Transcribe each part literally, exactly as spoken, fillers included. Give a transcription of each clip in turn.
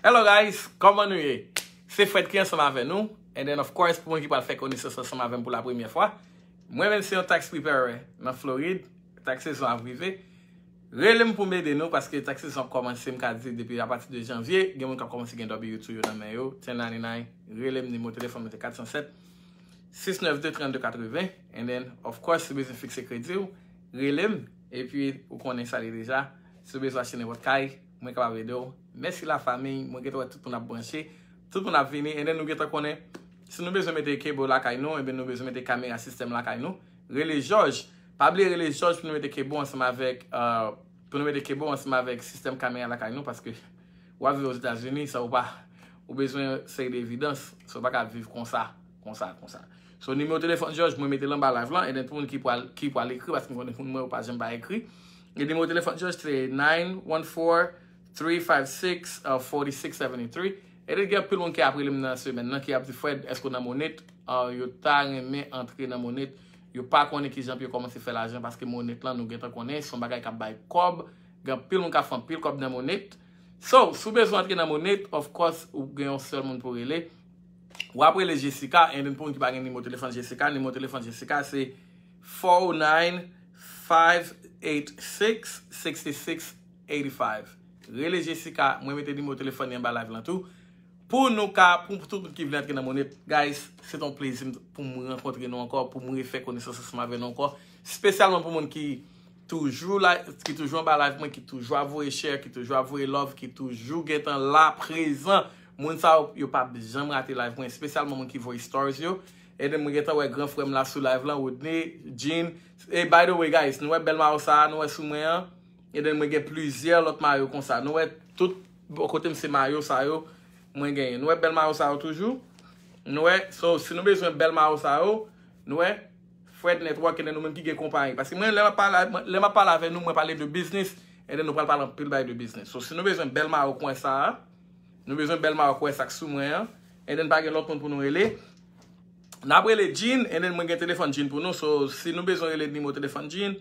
Hello guys, kòman nou ye? Se Fred ki ansanm avè nou. And then of course, pou moun ki pral fè konesans ansanm avè m pou la premyè fwa, mwen menm se yon tax preparer nan Florid. Tax sezon ap rive. Rele m pou m ede nou paske tax sezon ap kòmanse, m ka di depi apati de janvye, gen moun k ap kòmanse gen W two yo nan men yo, ten ninety-nine, rele m, nimewo telefòn mwen se kat san sèt, sis nèf de, trannde katreven. And then of course, si w bezwen fikse kredi w, rele m, epi ou konnen sa li deja. Si w bezwen achte nenpòt kay, mwen kapab ede w. Mèsi lafanmi, mwen gentan wè tout moun ap branche, tout moun ap vini, and then nou gentan konnen, si nou bezwen mete kebo lakay nou, ebyen nou bezwen mete kamera sistèm lakay nou, rele Jòj. Pa bliye rele Jòj pou nou mete kebo ansanm avèk, euh, pou nou mete kebo ansanm avèk sistèm kamera lakay nou, paske w ap viv Ozetazini, sa ou pa, ou bezwen seri de evidans, sa ou pa ka viv konsa, konsa, konsa. So, nimewo telefòn Jòj, mwen mete l anba live lan, and then pou moun ki pral, ki pral ekri, paske m konnen moun mwen yo pa janm pa ekri. E nimewo telefòn Jòj se nine one four, three five six, forty six seventy three. E then gen anpil moun ki ap rele m nan semèn nan, ki ap di, Fred, èske w nan Monet? Ah, yo ta renmen antre nan Monet. Yo pa konnen kijan pou yo kòmanse fè lajan, paske Monet lan, nou gentan konnen, se yon bagay k ap bay kòb. Gen anpil moun k ap fè anpil kòb nan Monet. So, si w bezwen antre nan Monet, of course, ou gen yon sèl moun pou w rele. W ap rele Jessica, and then pou moun ki pa gen nimewo telefòn Jessica, nimewo telefòn Jessica se four oh nine, five eight six, six six eight five. Rele Jessica, mwen mete nimewo telefòn li anba live lan tou. Pou nou ka, pou tout moun ki vle antre nan Monet, guys, se t on plezi pou m rankontre nou ankò, pou m refè konesans ansanm avè nou ankò. Espesyalman pou moun ki toujou la, ki toujou anba live mwen, ki toujou ap voye share, ki toujou ap voye love, ki toujou gentan la prezan. Moun sa yo, yo p ap janm rate live mwen, espesyalman moun ki voye stories yo. And then mwen gentan wè gran frè m la sou live lan, Rodney, Jean. E by the way, guys, nou wè bèl mayo sa a, nou wè sou mwen an. And then mwen gen plizyè lòt mayo konsa. Nou wè tout bò kote m se mayo sa yo mwen genyen. Nou wè bèl mayo sa yo toujou. Nou wè, so, si nou bezwen bèl mayo sa yo, nou wè, Fred Network, and then nou menm ki gen konpayi. Paske mwen, lè m ap pale, lè m ap pale avè nou, mwen pale de biznis, and then nou pral pale anpil bagay de biznis. So, si nou bezwen bèl mayo konsa a, nou bezwen bèl mayo konsa k sou mwen an, and then pa gen lòt moun pou nou rele. N ap rele Jean, and then mwen gen telefòn Jean pou nou. So, si nou bezwen rele nimewo telefòn Jean,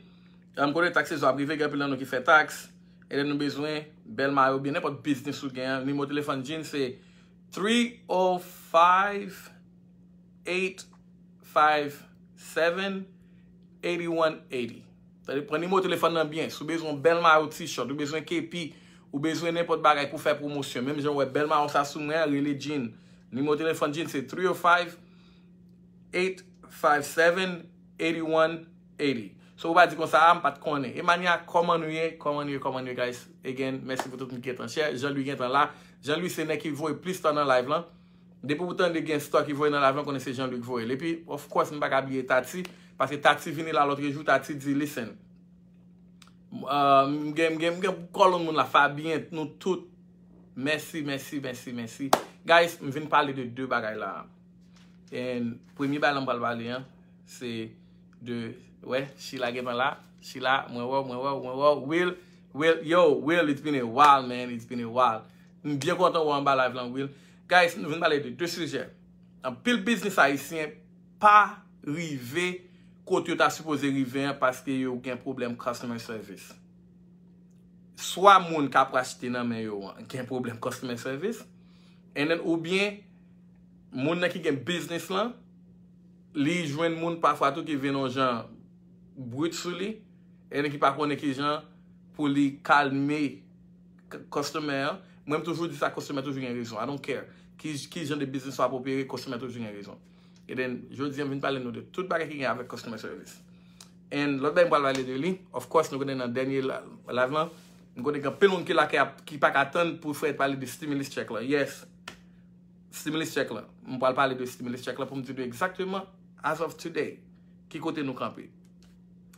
m konnen tax sezon ap rive, gen anpil nan nou ki fè tax, and then nou bezwen bèl mayo, oubyen nenpòt biznis ou gen an, nimewo telefòn Jean se three oh five, eight five seven, eighty-one eighty. Tande, pran nimewo telefòn nan byen. Si w bezwen yon bèl mayo, t-shirt, ou bezwen kepi, ou bezwen nenpòt bagay pou fè pwomosyon. Menm jan w wè bèl mayo sa sou mwen an, rele Jean. Nimewo telefòn Jean se three oh five, eight five seven, eighty-one eighty. So, ou pa di konsa, "Ah, m pa t konnen." Emania, kòman nou ye? Kòman nou ye? Kòman nou ye, guys? Again, mèsi pou tout moun ki gentan share. Jean Louis gentan la. Jean Louis se nèg ki voye plis tan nan live lan. Depi ou tande gen story ki voye nan live lan, konnen se Jean Louis ki voye l. Epi, of course, m pa ka bliye Tati, paske Tati vini la lòtrejou, Tati di, "Listen, uh, m gen, m gen, m gen kòlonn moun la, Fabien, nou tout." Mèsi, mèsi, mèsi, mèsi. Guys, m vin pale de de bagay la. And premye bagay la m pral pale an, se de, wè, Sheila gentan la. Sheila, mwen wè w, mwen wè w, mwen wè w. Will, Will, yo, Will, it's been a while, man, it's been a while. M byen kontan wè w anba live lan, Will. Guys, nou vin pale de de sijè. Anpil biznis ayisyen pa rive kote yo ta sipoze rive an paske yo gen pwoblèm customer service. Swa moun k ap achte nan men yo an gen pwoblèm customer service, and then oubyen moun nan ki gen biznis lan, li jwenn moun pafwa tou ki vin yon jan brit sou li, and then ki pa konnen kijan pou li kalme k-, customer an. Mwen, m toujou di sa, customer toujou gen rezon. I don't care ki, ki jan de biznis w ap opere, customer toujou gen rezon. And then, jodi a, m vin pale nou de tout bagay ki gen avèk customer service. And lòt bagay m pral pale de li, of course, nou konnen nan dènye la-, live lan, m konnen gen anpil moun ki la ki ap, ki pa ka tann pou Fred pale de stimulus check lan. Yes, stimulus check lan. M pral pale de stimulus check lan pou m di nou egzakteman, as of today, ki kote nou kanpe.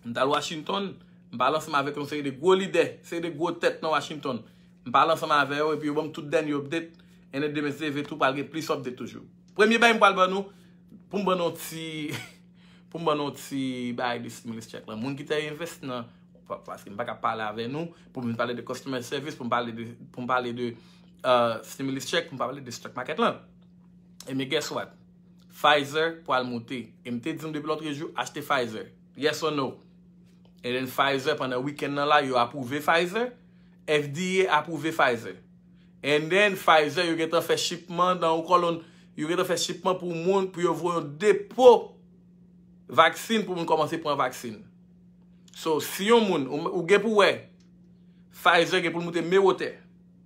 M t al Washington, m pale ansanm avèk yon seri de gwo lidè, seri de gwo tèt nan Washington. M pale ansanm avè yo, epi yo ban m tout dènye update. And then demen se leve tou pral gen plis update toujou. Premye bagay m pral ban nou, pou m ban nou ti, pou m ban nou ti bagay de stimulus check lan. Moun ki te invest nan, pa-, paske m pa ka pale avè nou, pou m vin pale de customer service, pou m pale de, pou m pale de, euh, stimulus check, pou m pale de stock market lan. Ebyen, guess what? Pfizer pral moute. E m te di nou depi lòtrejou, achte Pfizer. Yes or no? And then Pfizer, pandan weekend nan la, yo apwouve Pfizer. F D A apwouve Pfizer. And then Pfizer, yo gentan fè shipman nan yon kòlonn, yo gentan fè shipman pou moun, pou yo voye yon depo vaksin pou moun kòmanse pran vaksin. So, si yon moun, ou, ou gen pou wè, Pfizer gen pou l moute me wotè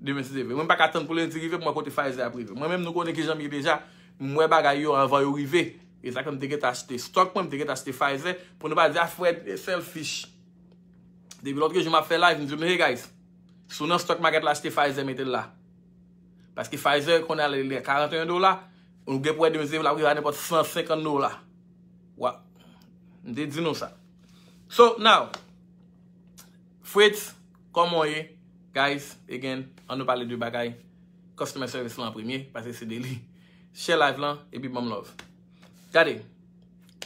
demen si Dye vle. Mwen m pa ka tann pou lendi rive pou mwen kote Pfizer ap rive. Mwen menm nou konnen kijan m ye deja, m wè bagay yo anvan yo rive. E sa k fè m te gentan achte stock mwen, m te gentan achte Pfizer, pou nou pa di a Fred e selfish. Depi lòt jou m ap fè live, m di nou, hey guys, si w nan stock market la, achte Pfizer, mete l la. Paske Pfizer konnen ale li a karant e en dola, ou gen pou wè demen si Dye vle l ap rive a nenpòt san senkant dola. Wa. M te di nou sa. So, now, Fritz, kòman w ye? Guys, again, ann nou pale de bagay customer service lan an premye, paske se de li. Share live lan, epi ban m love. Gade,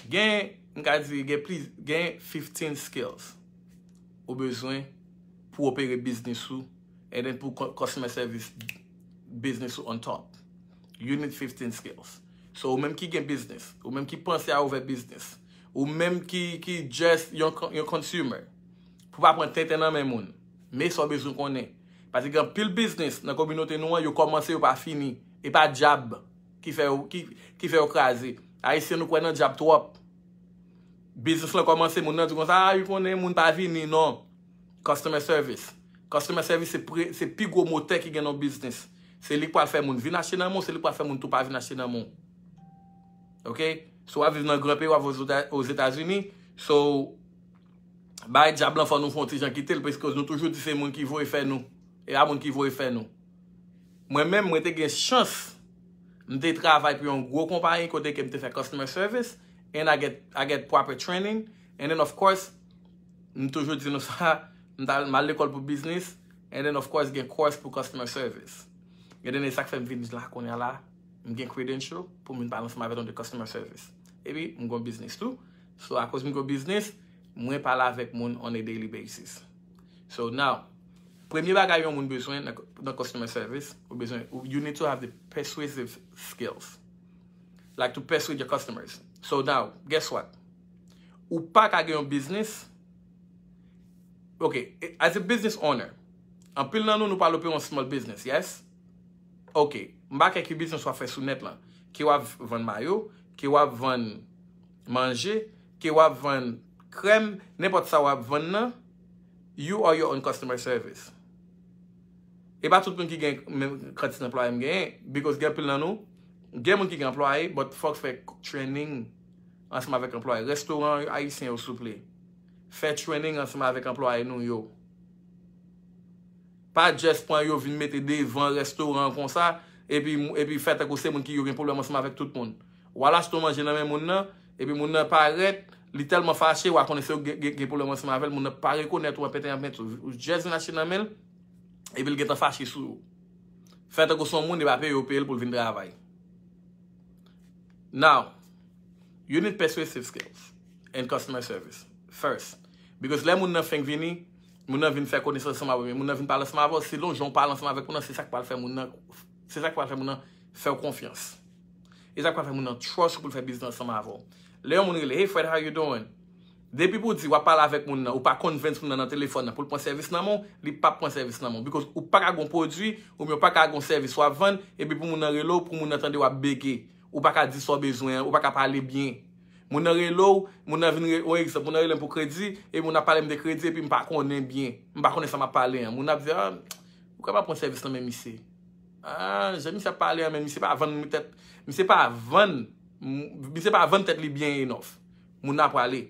gen, m ka di, gen plis, gen fifteen skills ou bezwen pou opere biznis ou, and then pou cu- customer service biznis ou on top. You need fifteen skills. So, ou menm ki gen biznis, ou menm ki panse a ouvè biznis, ou menm ki, ki just yon, con- yon consumer, pou pa pran tenten nan men moun. Men sa w bezwen konnen. Paske gen anpil biznis nan kominote nou an, yo kòmanse, yo pa fini. E pa djab ki fè yo, ki, ki fè yo kraze. Ayisyen, nou kwè nan djab twòp. Biznis lan kòmanse, moun nan di konsa, a, ou konnen, moun pa vini, non. Customer service. Customer service se, pre, se pi gwo motè ki gen nan biznis. Se li k pral fè moun vin achte nan men w, se li k pral fè moun tou pa vin achte nan men w. Ok? Si w ap viv nan gran peyi, w ap viv Ozetazini. So, bay djab lan fò nou fè yon ti jan kite l, paske nou toujou di se moun ki voye fè nou. E pa moun ki voye fè nou. Mwen menm, mwen te gen chans, m te travay pou yon gwo konpayi kote ke m te fè customer service, and I get, I get proper training, and then of course, m toujou di nou sa, m t al, m al lekòl pou biznis, and then of course, gen course pou customer service. And then e sa k fè m vin la kounye a la, m gen credential pou m vin pale ansanm avèk nou de customer service. Epi, m gon biznis tou. So, akoz m gon biznis, mwen pale avèk moun on a daily basis. So, now, premye bagay yon moun bezwen nan, nan customer service, ou bezwen, you need to have the persuasive skills. Like to persuade your customers. So now, guess what? Ou pa ka gen yon biznis. Ok, as a business owner, anpil nan nou, nou pral opere yon small business, yes? Ok, m pa kè ki biznis w ap fè sou nèt lan. Ke w ap vann mayo, ke w ap vann manje, ke w ap vann krèm, nenpòt sa w ap vann nan, you are your own customer service. E pa tout moun ki gen menm kantite anplwaye m genyen, because gen anpil nan nou, gen moun ki gen anplwaye, but fòk fè training ansanm avèk anplwaye. Restoran ayisyen yo, souple. Fè training ansanm avèk anplwaye nou yo. Pa just pran yo vin mete devan restoran konsa, epi, epi fè tankou se moun ki yo gen pwoblèm ansanm avèk tout moun. W al achte yon manje nan men moun nan, epi moun nan parèt, li tèlman fache, w a konnen se yo gen, gen, gen pwoblèm ansanm avè l, moun nan pa rekonèt ou, anpèt anpèt, ou just vin achte nan men l, epi l gentan fache sou ou. Fè tankou se yon moun, e pa peye yo peye l pou l vin travay. Now, you need persuasive skills and customer service first. Because lè moun nan fenk vini, moun nan vin fè konesans ansanm avè w, moun nan vin pale ansanm avè w, selon jan w pale ansanm avèk moun nan, se sa k pral fè moun nan, se sa k pral fè moun nan fè w konfyans. E sa k pral fè moun nan trust ou pou l fè biznis ansanm avè w. Lè yon moun rele, hey Fred, how you doing? Depi pou di w ap pale avèk moun nan, ou pa convince moun nan nan telefòn nan pou l pran sèvis nan men w, li p ap pran sèvis nan men w. Because ou pa ka gon pwodui, oubyen ou pa ka gon sèvis w ap vann, epi pou moun nan rele w, pou moun nan tande w ap bege. Ou pa ka di sa w bezwen an, ou pa ka pale byen. Moun nan rele w, moun nan vin, yon egzanp, moun nan rele m pou kredi, epi moun nan pale m de kredi, epi m pa konnen byen. M pa konnen sa m ap pale an. Moun nan ap di, a, ou ka pa pran sèvis nan men misye. A, jan misye ap pale an, men misye pa vann tèt, misye pa vann, misye pa vann tèt li byen enough. Moun nan prale.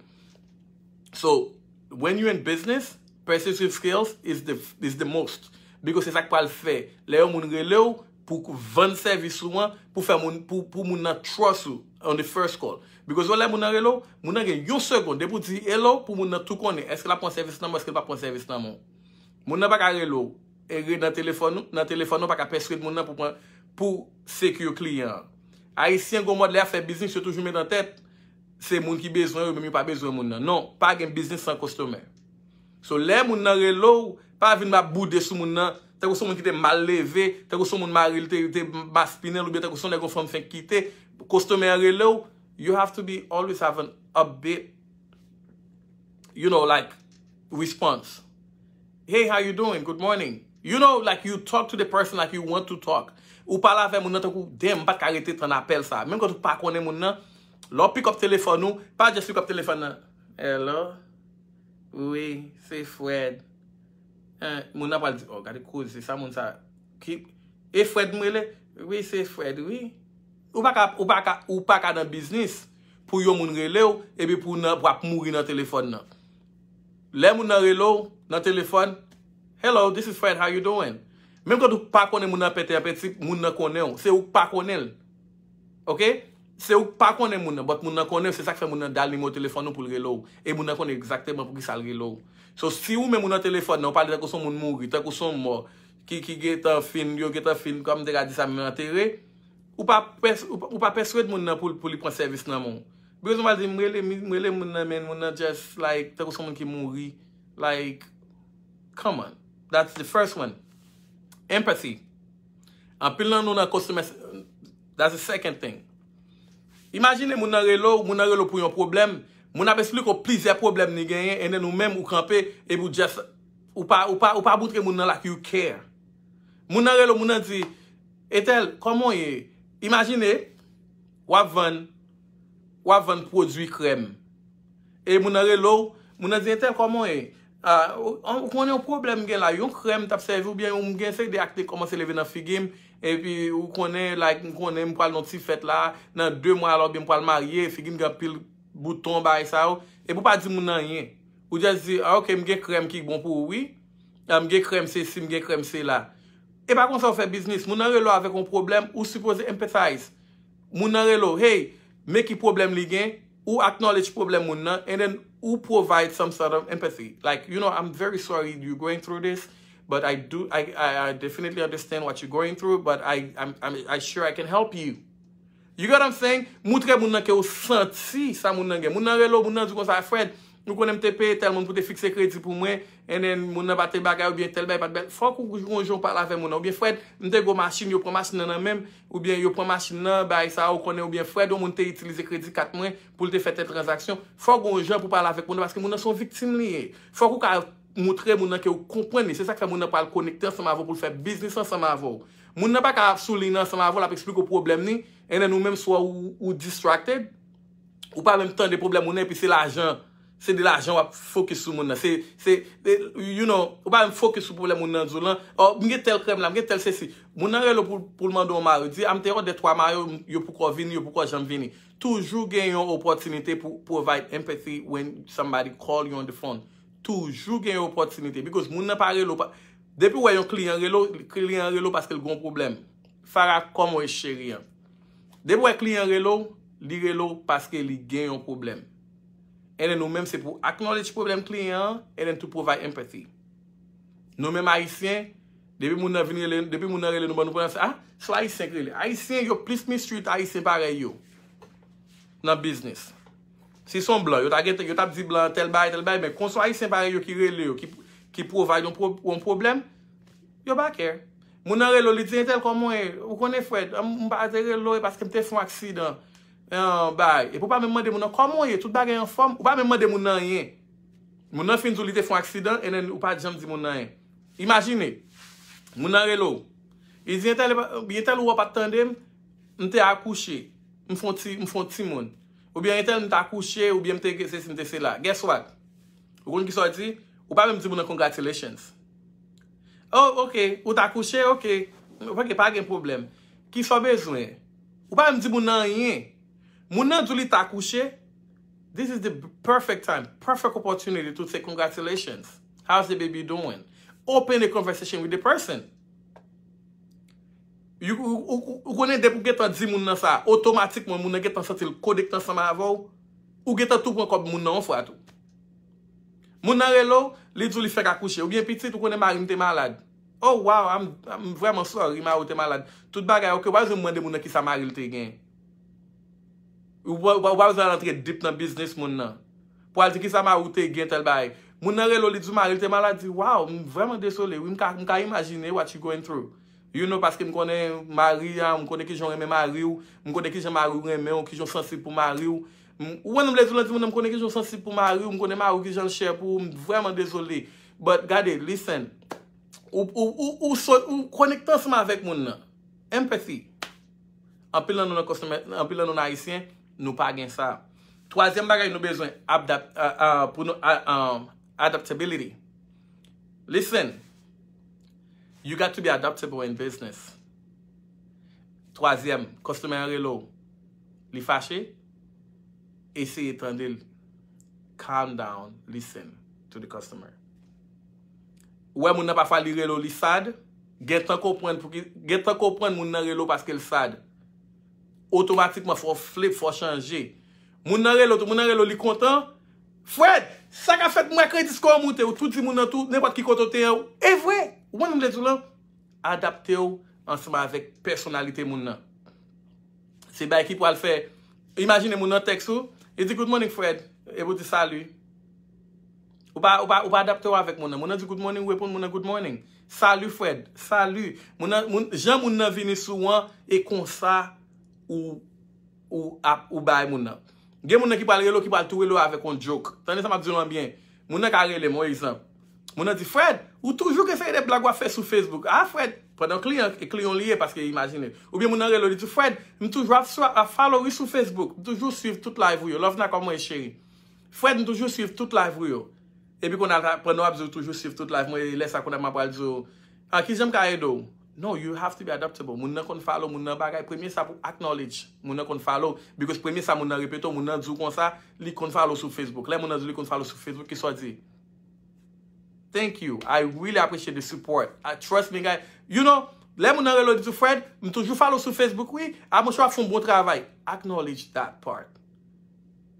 So, when you in business, persuasive skills is the, is the most. Because se sa k pral fè. Lè yon moun rele w pou vann sèvis ou an, pou fè moun, pou, pou moun nan trust ou on the first call. Because lè moun nan rele w, moun nan gen yon segond, depi w di hello, pou moun nan tou konnen, èske l ap pran sèvis nan men w, èske l p ap pran sèvis nan men w. Moun nan pa ka rele w, e re nan telefòn ou, nan telefòn ou pa ka pèswed moun nan pou pran, pou secure kliyan an. Ayisyen gon mòd lè y ap fè biznis, yo toujou met an tèt, se moun ki bezwen yo, menm yo pa bezwen moun nan. Non, pa gen biznis san customer. So, lè moun nan rele w, pa vin ap boude sou moun nan, tankou se yon moun ki te mal leve, tankou se yon moun mari l te, te maspinen l, oubyen tankou se yon nèg yon fanm fenk kite, customer an rele w, you have to be always have an upbeat, you know, like, response. Hey, how you doing? Good morning. You know, like, you talk to the person like you want to talk. Ou pale avè moun nan tankou, damn, m pa t ka rete tann apèl sa. Menm kan ou pa konnen moun nan, lè w pick up telefòn ou, pa just pick up telefòn nan. Hello? Wi, se Fred. Eh, moun nan pral di, oh, gade koze, sa moun sa. Ki, e Fred m rele? Wi, se Fred, wi. Ou pa ka, ou pa ka, ou pa ka nan biznis pou yon moun rele w, epi pou nan, pou ap mouri nan telefòn nan. Lè moun nan rele w nan telefòn, "Hello, this is Fred, how you doing?" Menm kan ou pa konnen moun nan pete an peti, moun nan konnen w. Se ou k pa konnen l. Ok? Se ou k pa konnen moun nan, but moun nan konnen w. Se sa k fè moun nan dal nimewo telefòn ou pou l rele w. E moun nan konnen egzakteman pou ki sa l rele w. So, si ou menm ou nan telefòn nan, ou pale tankou se yon moun mouri, tankou se yon mò, ki, ki gentan fin, yo gentan fin, kòm m te ka di sa, menm antere, ou pa pès-, ou pa, ou pa pèswed moun nan pou, pou li pran sèvis nan men w. Bezwen pral di, "M rele, m rele moun nan, men moun nan just, like, tankou se yon moun ki mouri." Like, come on. That's the first one. Empathy. Anpil nan nou nan customer, that's the second thing. Imajine moun nan rele w, moun nan rele w pou yon pwoblèm, moun ap eksplike w plizyè pwoblèm li genyen, and then ou menm ou kanpe, epi ou just, ou pa, ou pa, ou pa moutre moun nan like you care. Moun nan rele w, moun nan di, "Etèl, kòman w ye?" Imajine, w ap vann, w ap vann pwodui krèm. E moun nan rele w, moun nan di, "Entèl, kòman w ye? Ah, ou, ou konnen yon pwoblèm m gen la, yon krèm m t ap sèvi, oubyen m gen seri de akne k kòmanse leve nan figi m, epi ou konnen, like, m konnen m pral nan ti fèt la, nan de mwa la, oubyen m pral marye, figi m gen anpil bouton, bagay sa yo." Epi ou pa di moun nan anyen. Ou just di, "Ah, ok, m gen krèm ki bon pou ou, wi. Ah, m gen krèm sesi, m gen krèm sela." E pa konsa w fè biznis. Moun nan rele w avèk yon pwoblèm, ou sipoze empathize. Moun nan rele w, "Hey, men ki pwoblèm li gen," ou acknowledge pwoblèm moun nan, and then ou provide some sort of empathy. Like, you know, "I'm very sorry you're going through this, but I do, I, I, I definitely understand what you're going through, but I, I'm, I'm, I sure I can help you." You get what I'm saying? Moutre moun nan ke ou santi sa moun nan gen. Moun nan rele w, moun nan di w konsa, "Fred, ou konnen m te peye tèl moun pou te fikse kredi pou mwen, and then moun nan pa te bagay, oubyen tèl bagay pa t bèl." Fòk ou gon jan w pale avè moun nan. Oubyen, "Fred, m te gwo machin, yo pran machin nan nan men m, oubyen yo pran machin nan, bagay sa, ou konnen, oubyen, Fred, yon moun te itilize kredi kat mwen pou l te fè tèl tranzaksyon." Fòk gon jan pou pale avèk moun nan, paske moun nan se yon viktim li ye. Fòk ou ka moutre moun nan ke ou konprann li. Se sa k fè moun nan pral konekte ansanm avè w pou l fè biznis ansanm avè w. Moun nan pa ka ap sou liy nan ansanm avè w, l ap eksplike w pwoblèm li, and then ou menm swa ou, ou distracted, ou pa menm tande pwoblèm moun nan, epi se lajan, se de lajan w ap focus sou moun nan. Se, se, se, you know, ou pa menm focus sou pwoblèm moun nan di w lan. "Oh, m gen tèl krèm la, m gen tèl sesi." Moun nan rele w pou, pou l mande w marye, di, "I'm te order twa mayo, yo poko vini, yo poko janm vini." Toujou gen yon opòtinite pou provide empathy when somebody call you on the phone. Toujou gen yon opòtinite. Because moun nan pa rele w pa, depi w wè yon kliyan rele w, kliyan rele w paske l gen yon pwoblèm. Farah, kòman w ye, cheri an? Depi w wè kliyan rele w, li rele w paske li gen yon pwoblèm. And then nou menm se pou acknowledge pwoblèm kliyan an, and then to provide empathy. Nou menm Ayisyen, depi moun nan vin rele, depi moun nan rele nou, ban nou pwoblèm, se, "Ah, se Ayisyen k rele." Ayisyen, yo plis mistreat Ayisyen parèy yo nan biznis. Si se yon blan, yo ta gen, yo t ap di blan tèl bagay, tèl bagay, men kon se Ayisyen parèy yo ki rele yo, ki, ki provide yon pwo-, yon pwoblèm, yo pa care. Moun nan rele w, li di, "Entèl, kòman w ye? Ou konnen, Fred, m, m pa te rele w, e paske m te fè yon aksidan." An, bay. Epi ou pa menm mande moun nan, "Kòman w ye? Tout bagay anfòm?" Ou pa menm mande moun nan anyen. Moun nan fin di w li te fè yon aksidan, and then ou pa janm di moun nan anyen. Imajine, moun nan rele w. Li di, "Entèl, entèl, ou pa t tande m, m te akouche, m fè yon ti, m fè yon timoun." Oubyen, "Entèl, m te akouche, oubyen m te sesi, m te sela." Guess what? Ou konn kisa w di? Ou pa menm di moun nan, "Congratulations." "Oh, ok, ou t akouche, ok. Ok, pa gen pwoblèm. Kisa w bezwen?" Ou pa menm di moun nan anyen. Moun nan di w li t akouche. This is the perfect time, perfect opportunity to say, "Congratulations. How's the baby doing?" Open a conversation with the person. You, ou, ou, ou, ou konnen depi w gentan di moun nan sa, otomatikman moun nan gentan santi l konekte ansanm avè w, ou gentan tou pran kòb moun nan yon fwa tou. Moun nan rele w, li di w li fèk akouche. Oubyen pitit, ou konnen mari m te malad. Oh, wow, I'm, I'm vrèman sorry, mari w te malad. Tout bagay, ok, ou pa bezwen mande moun nan kisa mari l te gen. Ou pa, ou pa, ou pa bezwen al antre deep nan biznis moun nan. Pou al di kisa mari w te gen tèl bagay. Moun nan rele w, li di w mari l te malad, di, "Wow, m vrèman dezole, wi, m ka, m ka imajine what you going through." You know, paske m konnen mari a, m konnen kijan w renmen mari w, m konnen kijan mari w renmen w, kijan w sansib pou mari w. M, ou wè, m vle di w, lan di moun nan, m konnen kijan w sansib pou mari w, m konnen mari w kijan l chè pou ou, m vrèman dezole. But, gade, listen. Ou, ou, ou, ou, so- ou konekte ansanm avèk moun nan. Empathy. Anpil nan nou nan customer, anpil nan nou nan Ayisyen, nou pa gen sa. Twazyèm bagay nou bezwen adap, uh, uh, pou nou uh, um, adaptability. Listen, you got to be adaptable in business. Twazyèm, customer an rele w, li fache, eseye tande l. Calm down, listen to the customer. Ou wè moun nan pafwa li rele w, li sad, gentan konprann pou ki, gentan konprann moun nan rele w paske l sad. Otomatikman fò w flip, fò w chanje. Moun nan rele w, moun nan rele w, li kontan. Fred, sa k ap fèt, m wè kredi score w moute, ou tou di moun nan tou, nenpòt ki kote w te ye, e vre, ou konn sa m vle di w lan, adapte w ansanm avèk pèsonalite moun nan. Se bagay ki pral fè, imajine moun nan tèks ou, li di good morning Fred, epi w di salut. Ou pa, ou pa, ou pa adapte w avèk moun nan. Moun nan di good morning, ou reponn moun nan good morning. Salut Fred, salut. Moun nan, moun, jan moun nan vini sou ou an, e konsa ou, ou ap, ou bay moun nan. Gen moun nan ki pral rele w, ki pral tou rele w avèk yon joke. Tande sa m ap di w lan byen. Moun nan ka rele m, yon egzanp. Moun nan di, Fred, ou toujou gen seri de blag w ap fè sou Facebook. Ah, Fred, pandan kliyan, e kliyan w li ye, paske imajine. Oubyen moun nan rele w, li di, Fred, m toujou ap, swa- ap follow wi sou Facebook. M toujou swiv tout live ou yo. Lovna, kòman w ye, cheri? Fred, m toujou swiv tout live ou yo. Epi kounye a, pandan w ap di w toujou swiv tout live mwen, e lè sa kounye a m ap pral di w, ah, kijan m ka ede w? No, you have to be adaptable. Moun nan konn follow, moun nan bagay. Premye sa pou acknowledge. Moun nan konn follow. Because premye sa moun nan repete w, moun nan di w konsa, li konn follow sou Facebook. Lè moun nan di w li konn follow sou Facebook, kisa w di? Thank you. I really appreciate the support. I, trust me, guys. You know, lè moun nan rele w, li di w, Fred, m toujou follow sou Facebook, wi. Ah, monchè, w ap fè yon bon travay. Acknowledge that part.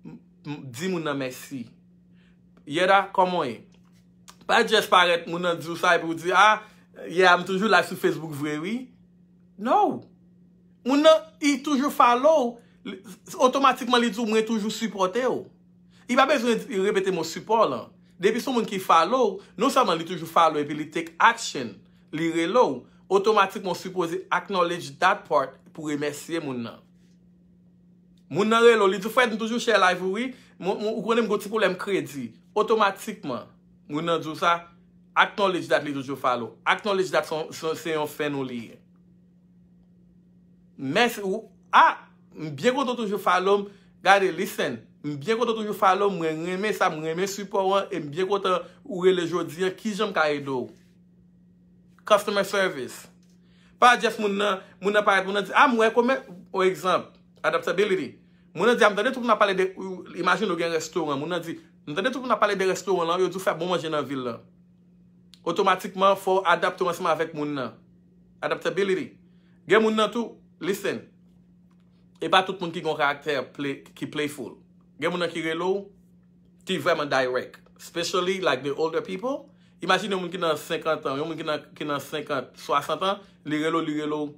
M- m- Di moun nan mèsi. Yeda, kòman w ye? Pa just parèt, moun nan di w sa, epi w di, ah, yeah, m toujou live sou Facebook vre, wi. No. Moun nan, li toujou follow w, li- otomatikman li di w, mwen toujou sipòte w. Li pa bezwen di- repete mo sipò lan. Depi se yon moun ki follow w, non sèlman li toujou follow epi li take action, li rele w, otomatikman w sipoze acknowledge that part pou remèsye moun nan. Moun nan rele w, li di w, Fred, m toujou share live ou, wi. Mwen, mwen, ou konnen m gon ti pwoblèm kredi. Otomatikman, moun nan di w sa, acknowledge that li toujou follow. Acknowledge that se yon- se se yon fan ou li ye. Mèsi, ou, ah, m byen kontan w toujou follow m. Gade, listen, m byen kontan w toujou follow m. Mwen renmen sa, m renmen sipò w an, e m byen kontan ou rele jodi an. Kijan m ka ede w? Customer service. Pa just moun nan, moun nan parèt, moun nan di, ah, m wè kòmè, yon egzanp, adaptability. Moun nan di, ah, m tande tout moun ap pale de, imajine w gen restoran, moun nan di, m tande tout moun ap pale de restoran lan, yo di w fè bon manje nan vil lan. Otomatikman, fò w adapte w ansanm avèk moun nan. Adaptability. Gen moun nan tou, listen, e pa tout moun ki gen yon karaktè play, ki playful. Gen moun nan ki rele w, ki vrèman direct. Especially, like, the older people. Imajine yon moun ki nan senkant an, yon moun ki nan, ki nan senkant, swasant an, li rele w, li rele w,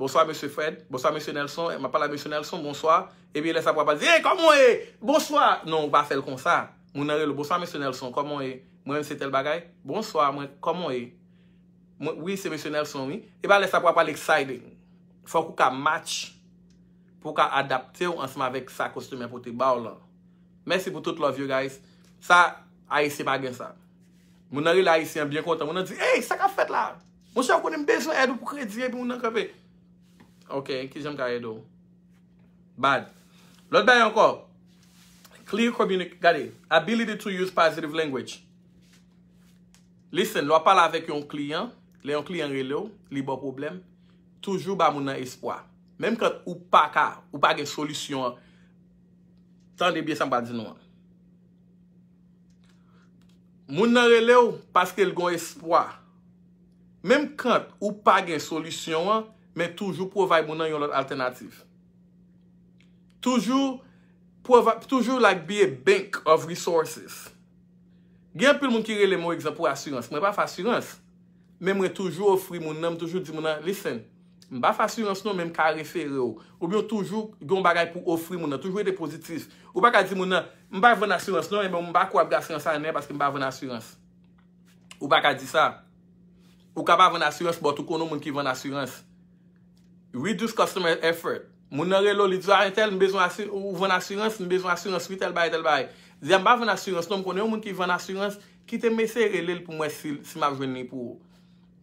bonswa, mesye Fred, bonswa, mesye Nelson, m ap pale a mesye Nelson, bonswa. Epi lè sa pral di, hey, kòman w ye? Bonswa. Non, ou pa fè l konsa. Moun nan rele w, bonswa, mesye Nelson, kòman w ye? Mwen menm se tèl bagay. Bonswa, mwen, kòman w ye? Mwen, wi, se mesye Nelson, wi. E pa lè sa pral exciting. Fòk ou ka match pou w ka adapte w ansanm avèk sa customer pote ba w lan. Mèsi pou tout love yo, guys. Sa, Ayisyen pa gen sa. Moun nan rele Ayisyen an byen kontan. Moun nan di, hey, sa k ap fèt la? Monchè, ou konnen m bezwen èd ou pou kredi, epi moun nan kanpe. Ok, kijan m ka ede w? Bad. Lòt bagay ankò. Clear communic-, gade. Ability to use positive language. Listen, lè w ap pale avèk yon kliyan, lè yon kliyan rele w, li ba w pwoblèm, toujou ba moun nan espwa. Menm kan ou pa ka, ou pa gen solisyon an, tande byen sa m pral di nou an. Moun nan rele w paske l gen espwa. Menm kan ou pa gen solisyon an, men toujou provide moun nan yon lòt altènativ. Toujou provide, toujou, like, be a bank of resources. Gen anpil moun ki rele m, yon egzanp, pou asirans. Mwen pa fè asirans. Men mwen toujou ofri moun nan, m toujou di moun nan, listen, m pa fè asirans non, men m ka refere w. Oubyen w toujou gen yon bagay pou ofri moun nan, toujou rete pozitif. Ou pa ka di moun nan, m pa vann asirans non, ebyen m pa kwè ap gen asirans anyen paske m pa vann asirans. Ou pa ka di sa. Ou ka pa vann asirans, but ou konn yon moun ki vann asirans. Reduce customer effort. Moun nan rele w, li di, ah, entèl, m bezwen asi-, ou vann asirans, m bezwen asirans, wi, tèl bagay, tèl bagay. Di a, m pa vann asirans non, m konnen yon moun ki vann asirans, kite m eseye rele l pou m wè si, si m ap jwenn li pou ou.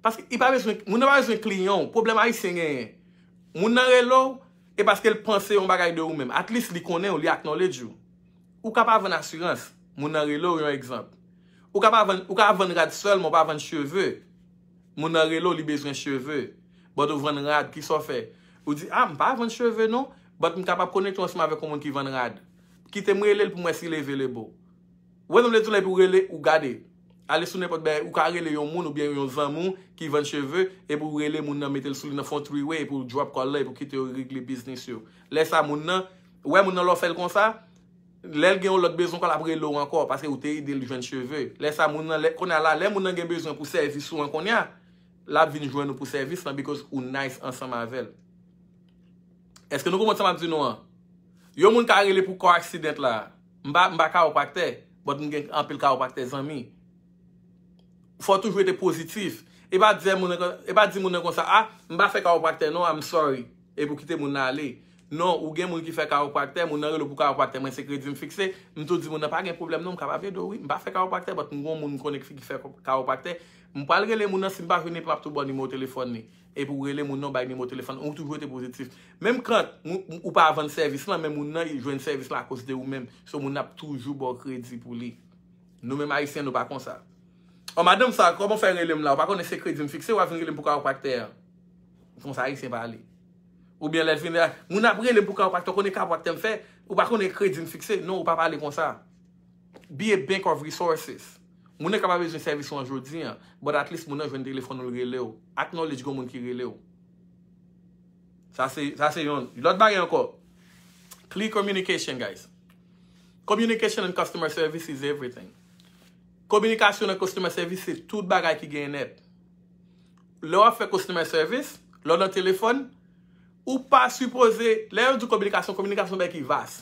Paske li pa bezwen, moun nan pa bezwen kliyan w. Pwoblèm Ayisyen genyen. Moun nan rele w, e paske l panse yon bagay de ou menm. At least li konnen w, li acknowledge ou. Ou ka pa vann asirans. Moun nan rele w, yon egzanp. Ou ka pa vann, ou ka vann rad sèlman, ou pa vann cheve. Moun nan rele w, li bezwen cheve. But ou vann rad, kisa w fè? Ou di, ah, m pa vann cheve non, but m kapab konekte w ansanm avèk yon moun ki vann rad. Kite m rele l pou m wè si l available. Ou wè sa m vle di w la, epi w rele, ou gade. Ale sou nenpòt bagay, ou ka rele yon moun oubyen yon zanmi w ki vann cheve, epi w rele moun nan, mete l sou li nan fon three way, epi w drop call la, epi w kite yo regle biznis yo. Lè sa, moun nan, ou wè moun nan lè w fè l konsa, lè l gen yon lòt bezwen ankò, l ap rele w ankò, paske ou te ede l jwenn cheve. Lè sa, moun nan, lè, kounye a la, lè moun nan gen bezwen pou sèvis ou an kounye a, l ap vin jwenn ou pou sèvis lan, because ou nice ansanm avè l. Èske nou konprann sa m ap di nou an? Yon moun ka rele pou car accident la. M pa, m pa chiropractor, but m gen anpil chiropractor zanmi. Fò w toujou rete pozitif. E pa di moun nan, e pa di moun nan konsa, ah, m pa fè chiropractor non, I'm sorry. Epi w kite moun nan ale. Non, ou gen moun ki fè chiropractor, moun nan rele w pou chiropractor, mwen se kredi m fikse, m tou di moun nan pa gen pwoblèm non, m kapab ede w wi. M pa fè chiropractor, but m gen yon moun m konnen ki fè chiropractor. M pral rele moun nan, si m pa jwenn li, m ap tou ba w nimewo telefòn li. Epi w rele moun nan, w bay nimewo telefòn, ou toujou rete pozitif. Menm kan ou, ou pa vann sèvis lan, men moun nan jwenn sèvis lan akoz de ou menm. So moun nan ap toujou ba w kredi pou li. Nou menm Ayisyen, nou pa konsa. Ò, madanm sa, kòman w fè rele m la? Ou pa konnen se kredi m fikse, w ap vin rele m pou chiropractor an. Konsa Ayisyen pale. Oubyen lè l vin la, moun ap rele m pou chiropractor, konnen chiropractor m fè, ou pa konnen kredi m fikse. Non, ou pa pale konsa. Be a bank of resources. Moun nan ka pa bezwen sèvis ou an jodi an, but at least moun nan jwenn telefòn ou, l rele w. Acknowledge gon moun ki rele w. Sa se, sa se yon. Lòt bagay ankò. Clear communication, guys. Communication and customer service is everything. Kominikasyon nan customer service se tout bagay ki gen nèt. Lè w ap fè customer service, lè w nan telefòn, ou pa sipoze, lè yo di kominikasyon, kominikasyon bagay ki vas.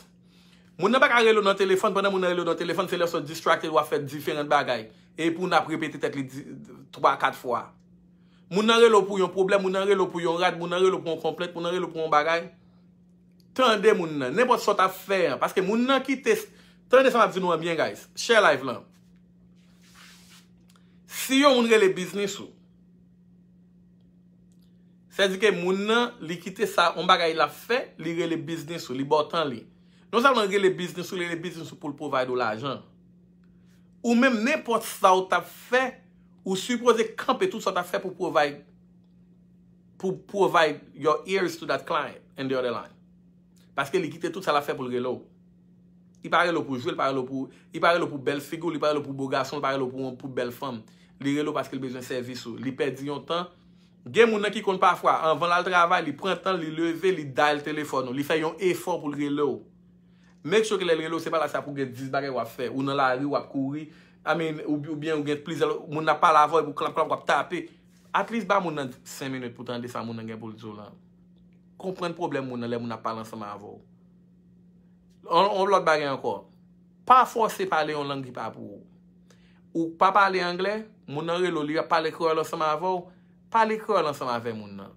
Moun nan pa ka rele w nan telefòn, pandan moun nan rele w nan telefòn, se lè w sot distracted, w ap fè diferan bagay. Epi w n ap repete tèt li di, twa, kat fwa. Moun nan rele w pou yon pwoblèm, moun nan rele w pou yon rad, moun nan rele w pou yon konplent, moun nan rele w pou yon bagay. Tande moun nan, nenpòt sa w t ap fè an. Paske moun nan kite, tande sa m ap di nou an byen, guys. Share live lan. Si yon moun rele biznis ou, sèdike moun nan, li kite sa, yon bagay l ap fè, li rele biznis ou, li ba w tan li. Non sèlman l rele biznis ou, li rele biznis ou pou l provide ou lajan. Ou menm, nenpòt sa w t ap fè, ou sipoze kanpe tout sa w t ap fè pou provide, pou provide your ears to that client in the other line. Paske li kite tout sa l ap fè pou l rele w. Li pa rele w pou jwe, li pa rele w pou, li pa rele w pou bèl figi w, li pa rele w pou bo gason, li pa rele w pou, pou bèl fanm. Li rele w paske l bezwen sèvis ou. Li pèdi yon tan. Gen moun nan ki konn pafwa, anvan l al travay, li pran tan l, li leve, li dial telefòn ou. Li fè yon efò pou l rele w. Make sure ke lè l rele w, se pa la sa pou gen dis bagay w ap fè. Ou nan lari, w ap kouri. I mean, ou, oubyen ou gen plizyè moun ap pale avè w, epi w klap, klap, w ap tape. At least ba moun nan senk minit pou tande sa moun nan gen pou l di w lan. Konprann pwoblèm moun nan lè moun ap pale ansanm avè w. On, on lòt bagay ankò. Pa fòse pale yon lang ki pa pou ou. Ou pa pale anglè, moun nan rele w, li ap pale kreyòl ansanm avè w, pale kreyòl ansanm avè moun nan.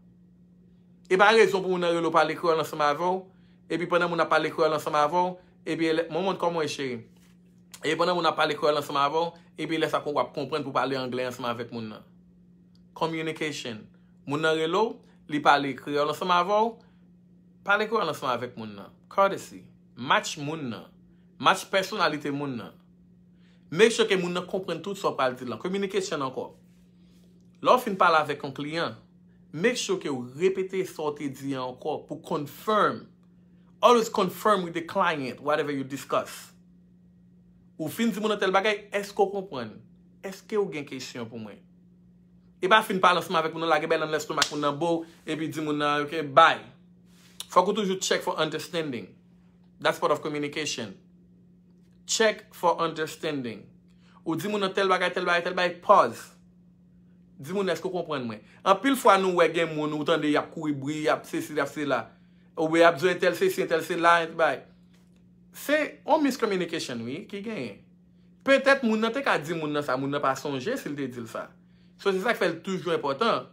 E pa rezon pou moun nan rele w pale kreyòl ansanm avè w, epi pandan moun ap pale kreyòl ansanm avè w, epi lè, mwen montre kòman w ye cheri. E pandan moun ap pale kreyòl ansanm avè w, epi lè sa kon w ap konprann pou pale anglè ansanm avèk moun nan. Communication. Moun nan rele w, li pale kreyòl ansanm avè w, pale kreyòl ansanm avèk moun nan. Courtesy. Match moun nan. Match pèsonalite moun nan. Make sure ke moun nan konprann tout sa w pral di l lan. Communication ankò. Lè w fin pale avèk yon kliyan, make sure ke w repete sa w te di an ankò pou confirm. Always confirm with the client whatever you discuss. Ou fin di moun nan tèl bagay, èske w konprann? Èske w gen kesyon pou mwen? E pa fin pale ansanm avèk moun nan, lage bèl nan lèstomak moun nan bo, epi di moun nan, ok, bay. Fòk ou toujou check for understanding. That's part of communication. Check for understanding. Ou di moun nan tèl bagay, tèl bagay, tèl bagay, pause. Di moun nan, èske w konprann mwen? Anpil fwa nou wè gen moun, ou tande y ap kouri bri, y ap sesi, y ap sela. Oubyen y ap di entèl sesi, entèl sela, entèl bagay. Se yon miscommunication, wi, ki genyen. Petèt moun nan te ka di moun nan sa, moun nan pa sonje si l te di l sa. So, se sa k fè l toujou enpòtan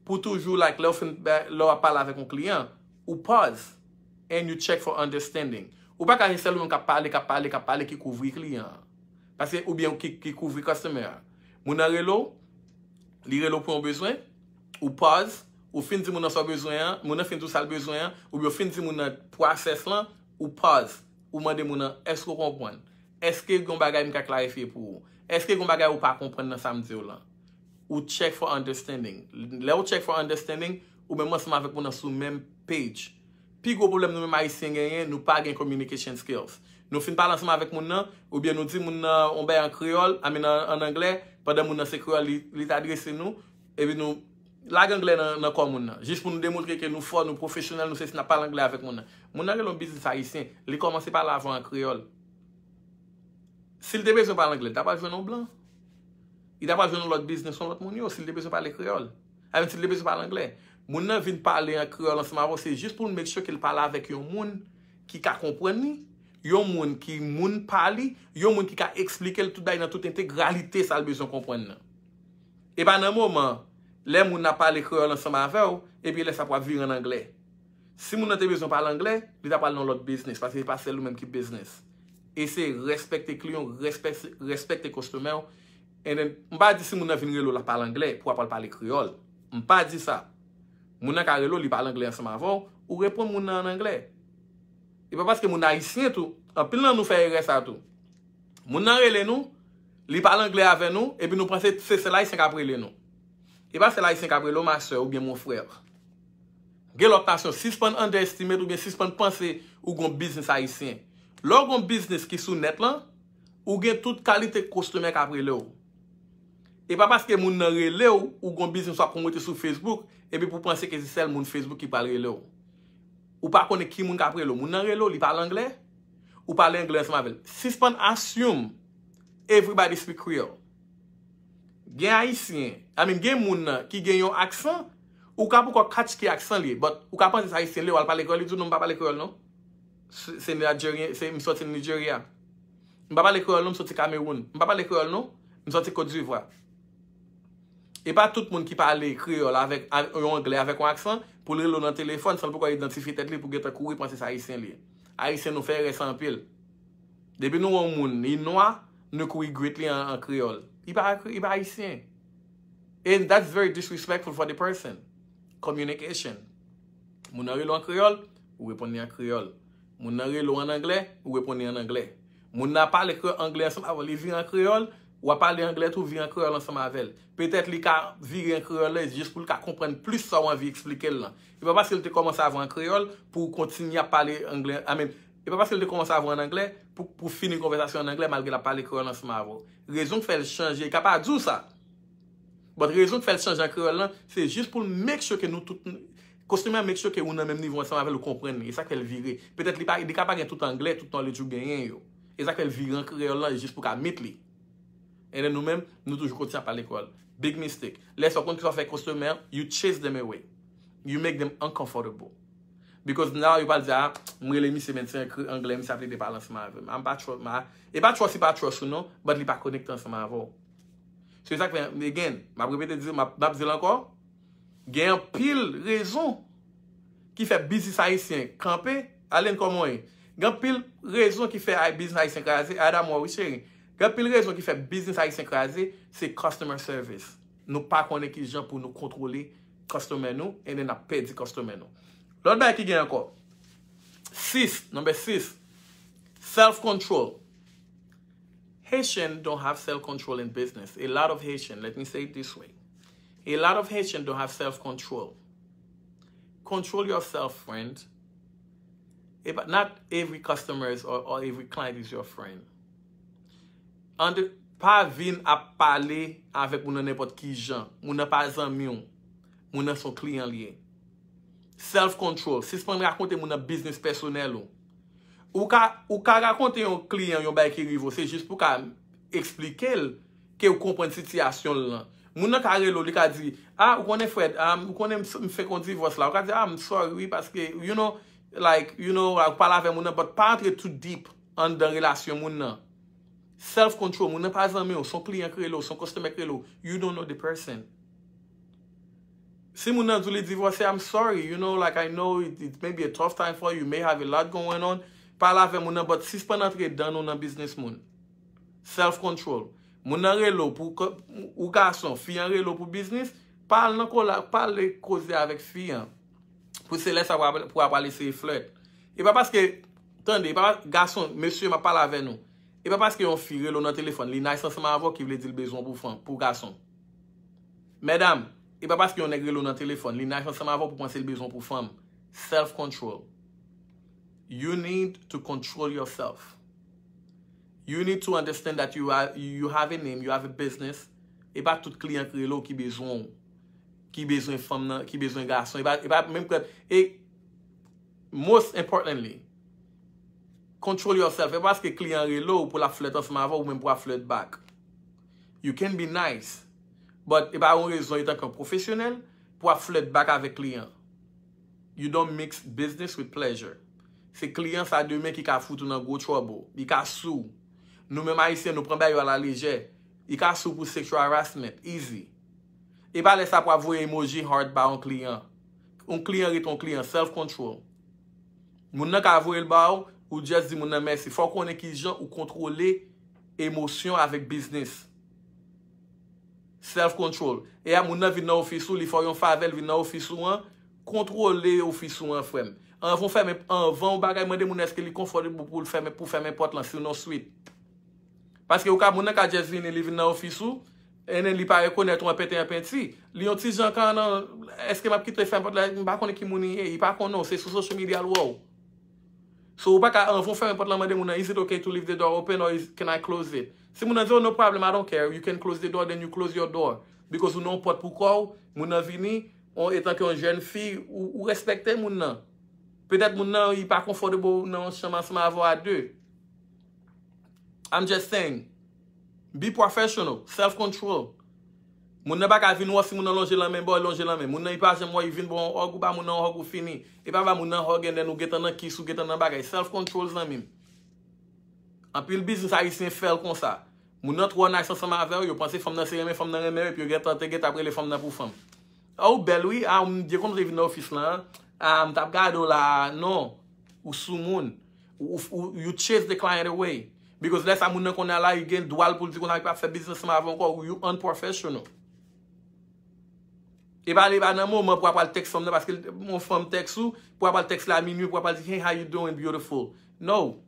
pou toujou, like, lè w fin, lè w ap pale avèk yon kliyan, ou pause and you check for understanding. Ou pa ka se sèl ou menm k ap pale, k ap pale, k ap pale ki kouvri kliyan an. Paske, oubyen ki, ki kouvri customer a. Moun nan rele w, Li rele w pou yon bezwen, ou pause, ou fin di moun nan sa w bezwen an, moun nan fin di w sa l bezwen an, oubyen ou fin di moun nan process lan, ou pause, ou mande moun nan, èske w konprann? Èske gen yon bagay m ka klarifye pou ou? Èske gen yon bagay ou pa konprann nan sa m di w lan? Ou check for understanding. Lè ou check for understanding, ou menm ansanm avèk moun nan sou menm page. Pi gwo pwoblèm nou menm Ayisyen genyen, nou pa gen communication skills. Nou fin pale ansanm avèk moun nan, oubyen nou di moun nan yon bagay an kreyòl, I mean, an, an anglè, pandan moun nan se kreyòl li, li t adrese nou, epi nou lage anglè nan, nan kò moun nan. Jis pou nou demontre ke nou fò, nou pwofesyonèl, nou sesi, n ap pale anglè avèk moun nan. Moun nan rele yon biznis ayisyen, li kòmanse pale avè w an kreyòl. Si l te bezwen pale anglè, li ta pral jwenn yon blan. Li ta pral jwenn yon lòt biznis, yon lòt moun yo, si l te bezwen pale kreyòl. Avèk si l te bezwen pale anglè. Moun nan vin pale an kreyòl ansanm avè w, se jis pou l make sure ke l pale avèk yon moun ki ka konprann li, yon moun ki moun pa li, yon moun ki ka eksplike l tout bagay nan tout entegralite sa l bezwen konprann nan. E pa nan moman, lè moun nan ap pale kreyòl ansanm avè w, epi lè sa pou ap vire an anglè. Si moun nan te bezwen pale anglè, li ta pral nan lòt biznis, paske se pa sèl ou menm ki biznis. E se respekte kliyan, respekte, respekte kòstomè w. And then, m pa di si moun nan vin rele w la pale anglè, pou w ap al pale kreyòl. M pa di sa. Moun nan ka rele w, li pale anglè ansanm avè w, ou reponn moun nan an anglè. E pa paske moun ayisyen tou, anpil nan nou fè erè sa tou. Moun nan rele nou, li pale anglè avè nou, epi nou panse se sèl ayisyen k ap rele nou. E pa sèl ayisyen k ap rele w ma sè oubyen mon frè. Gen lòt nasyon, sispann underestimate oubyen sispann panse ou gon biznis ayisyen. Lè w gon biznis ki sou nèt lan, ou gen tout kalite kòstomè k ap rele w. E pa paske moun nan rele w, ou gon biznis w ap pwomòte sou Facebook, epi pou w panse ke se sèl moun Facebook ki pral rele w. Ou pa konnen ki moun k ap rele w. Moun nan rele w, li pale anglè, ou pale anglè ansanm avè l. Sispann assume everybody speak Creole. Gen ayisyen, I mean, gen moun nan ki gen yon aksan, ou ka poko catch ki aksan li ye, but ou ka panse se ayisyen li ye, w al pale kreyòl, li di w non, m pa pale kreyòl non. Se, se Nijeryen, se, m soti Nigeria. M pa pale kreyòl non, m soti Cameroun. M pa pale kreyòl non, m soti Côte d'Ivoire. E pa tout moun ki pale kreyòl avèk, a, yon anglè avèk yon aksan, pou l rele w nan telefòn, san l poko idantifye tèt li, pou gentan kouri panse se ayisyen li ye. Ayisyen nou fè erè sa anpil. Depi nou wè yon moun, li nwa, nou kouri greet li an, an kreyòl. Li pa, li pa ayisyen. And that's very disrespectful for the person. Communication. Moun nan rele w an kreyòl, ou reponn li an kreyòl. Moun nan rele w an anglè, ou reponn li an anglè. Moun nan ap pale kre-, anglè ansanm avè w, li vire an kreyòl, w ap pale anglè tou, vire an kreyòl ansanm avè l. Petèt li ka vire an kreyòl la, jis pou l ka konprann plis sa w anvi eksplike l lan. E pa paske l te kòmanse avè w an kreyòl, pou w kontinye ap pale anglè, I mean, e pa paske l te kòmanse avè w an anglè, pou, pou fini konvèsasyon an anglè, malgre l ap pale kreyòl ansanm avè w. Rezon k fè l chanje, li ka pa di w sa. But rezon k fè l chanje an kreyòl lan, se jis pou l make sure ke nou tout, kòstomè an make sure ke ou nan menm nivo ansanm avè l, ou konprann li. E sa k fè l vire. Petèt li pa, li ka pa gen tout anglè, tout knowledge ou genyen yo. E sa k fè l vire an kreyòl lan, jis pou ka meet li. And then nou menm, nou toujou kontinye ap pale kreyòl. Big mistake. Lè sa w konn ki sa w fè kòstomè an, you chase them away. You make them uncomfortable. Because now yo pral di, ah, m rele misye, men se an kre-, anglè, misye ap plede pale ansanm avè m. I'm pa trust, ma, e pa trust, li pa trust ou non, but li pa konekte ansanm avè w. Se sa k fè, again, m ap repete, di, m ap, m ap di l ankò, gen anpil rezon ki fè biznis ayisyen kanpe, Allen kòman w ye? Gen anpil rezon ki fè ay-, biznis ayisyen kraze, Ada mò wi cheri. Gen anpil rezon ki fè biznis ayisyen kraze, se customer service. Nou pa konnen ki jan pou nou kontwole kòstomè nou, and then n ap pèdi kòstomè nou. Lòt bagay ki gen ankò, sis, number six, self control. Haitian don't have self control in business. A lot of Haitian, let me say it this way. A lot of Haitian don't have self control. Control yourself, friend. E pa, not every customer is, or, or every client is your friend. Ande, pa vin ap pale avèk moun nan nenpòt ki jan. Moun nan pa zanmi w. Moun nan se yon kliyan li ye. Self control. Sispann rakonte moun nan biznis pèsonèl ou. Ou ka, ou ka rakonte yon kliyan yon bagay ki rive w, se jis pou w ka eksplike l ke w konprann sitiyasyon l lan. Moun nan ka rele w, li ka di, ah, ou konnen Fred, ah, ou konnen m, m fenk yon divòs la. Ou ka di, ah, m sorry, wi, paske, you know, like, you know, ou pale avè moun nan, but pa antre too deep anndan relasyon moun nan. Self control, moun nan pa zanmi w, se yon kliyan k rele w, se yon customer k rele w, you don't know the person. Si moun nan di w li divòse, I'm sorry, you know, like, I know it, it may be a tough time for you, you may have a lot going on. Pale avè moun nan, but sispann antre dan nou nan biznis moun. Self control. Moun nan rele w pou, ou gason, fi an rele w pou biznis, pa al nan kola, pa al koze avèk fi an. Pou se lè sa pou ap, pou ap al eseye flèt. E pa paske, tande, e pa gason, mesye, m ap pale avè nou. E pa paske yon fi rele w nan telefòn, li nice ansanm avè w ki vle di l bezwen w pou fanm, pou gason. Medam, e pa paske yon nèg rele w nan telefòn, li nice ansanm avè w pou panse l bezwen w pou fanm. Self control. You need to control yourself. You need to understand that you are, you have a name, you have a business. E pa tout kliyan ki rele w ki bezwen w, ki bezwen fanm nan, ki bezwen gason. E pa, e pa menm kè, e most importantly, control yourself. E pa paske kliyan rele w pou l ap flèt ansanm avè w, ou menm pou w ap flèt back. You can be nice, but e pa yon rezon etanke yon pwofesyonèl pou w ap flèt back avèk kliyan. You don't mix business with pleasure. Se kliyan sa demen ki ka fout ou nan gwo trouble. Li ka sou. Nou menm Ayisyen, nou pran bagay yo a la lejè. Li ka sou pou sexual harassment. Easy. E pa lè sa pou ap voye emoji heart ba yon kliyan. Yon kliyan ret yon kliyan. Self control. Moun nan ka voye l ba ou, ou just di moun nan mèsi. Fò w konnen kijan ou kontwole emosyon avèk biznis. Self control. E a moun nan vin nan ofis ou, li fè w yon favè, l vin nan ofis ou an, kontwole ofis ou an, frè m. Anvan w fèmen, anvan yon bagay, mande moun èske li konfòtab pou l fèmen, pou fèmen pòt lan, sinon swit. Paske ou ka, moun nan ka just vini, li vin nan ofis ou, and then li pa rekonèt ou an pete an penti. Li yon ti jan ka nan, èske m ap kite fèmen pòt la, m pa konnen ki moun li ye, li pa konnen w, se sou social media l wè w. So, ou pa ka, anvan w fèmen pòt lan, mande moun nan, "Is it okay to leave the door open or is, can I close it?" Si moun nan di, "Oh, no problem, I don't care, you can close the door," then you close your door. Because ou nan yon pòt pou kò w, moun nan vini, on, etanke yon jèn fi, ou, ou respekte moun nan. Petèt moun nan, li pa comfortable nan yon chanm ansanm avè w a de. I'm just saying. Be professional, self control. Moun nan pa ka vin wè si moun nan lonje lanmen ba w, lonje lanmen. Moun nan li pa janm wè, li vin ba w yon hug, ou ba moun nan yon hug, ou fini. E pa ba moun nan hug and then ou gentan nan kiss, ou gentan nan bagay. Self control, zanmi m. Anpil biznis ayisyen fè l konsa. Moun nan twò nice ansanm avè w, yo panse fanm nan se renmen, fanm nan renmen yo, epi yo gentan te gentan ap rele fanm nan pou fanm. A, ou bèl wi, a, m byen kontan te vin nan ofis lan, a, m t ap gade w la, non, ou soumoun. Ou, ou, ou, you chase the client away. Because lè sa moun nan konnen la, li gen dwa l pou l di konnen li p ap fè biznis ansanm avè w ankò, you unprofessional. E pa, e pa nan moman pou w ap al tèks fanm nan, paske yon fanm tèks ou, pou w ap al tèks li a minui, pou w ap al di, "Hey, how you doing, beautiful?" No.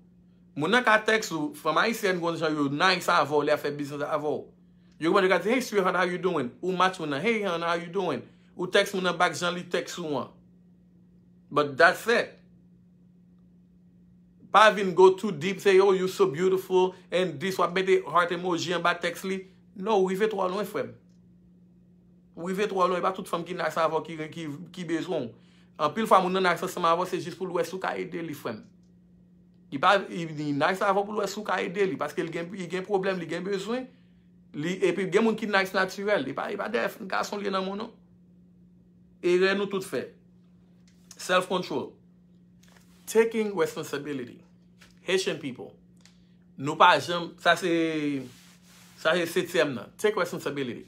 Moun nan ka tèks ou, fanm ayisyèn gon jan yo nice avè w, lè y ap fè biznis avè w. Yo gen moman yo ka di, "Hey, sweetheart, how you doing?" Ou match moun nan, "Hey, hon, how you doing?" Ou tèks moun nan back jan li tèks ou an. But that's it. Pa vin go too deep, say, "Oh, you so beautiful," and this, w ap mete heart emoji anba tèks li. No, ou rive twò lwen, frè m. Ou rive twò lwen, e pa tout fanm ki nice avè w ki, ki, ki bezwen w. Anpil fwa, moun nan nice ansanm avè w, se jis pou l wè si w ka ede li, frè m. Li pa, li, li nice avè w pou l wè si w ka ede li, paske li gen, li gen pwoblèm, li gen bezwen. Li, epi gen moun ki nice natirèl. Li pa, li pa dèyè gason li ye nan moun, non. Erè nou tout fè. Self control. Taking responsibility. Haitian people. Nou pa janm, sa se, sa se setyèm nan. Take responsibility.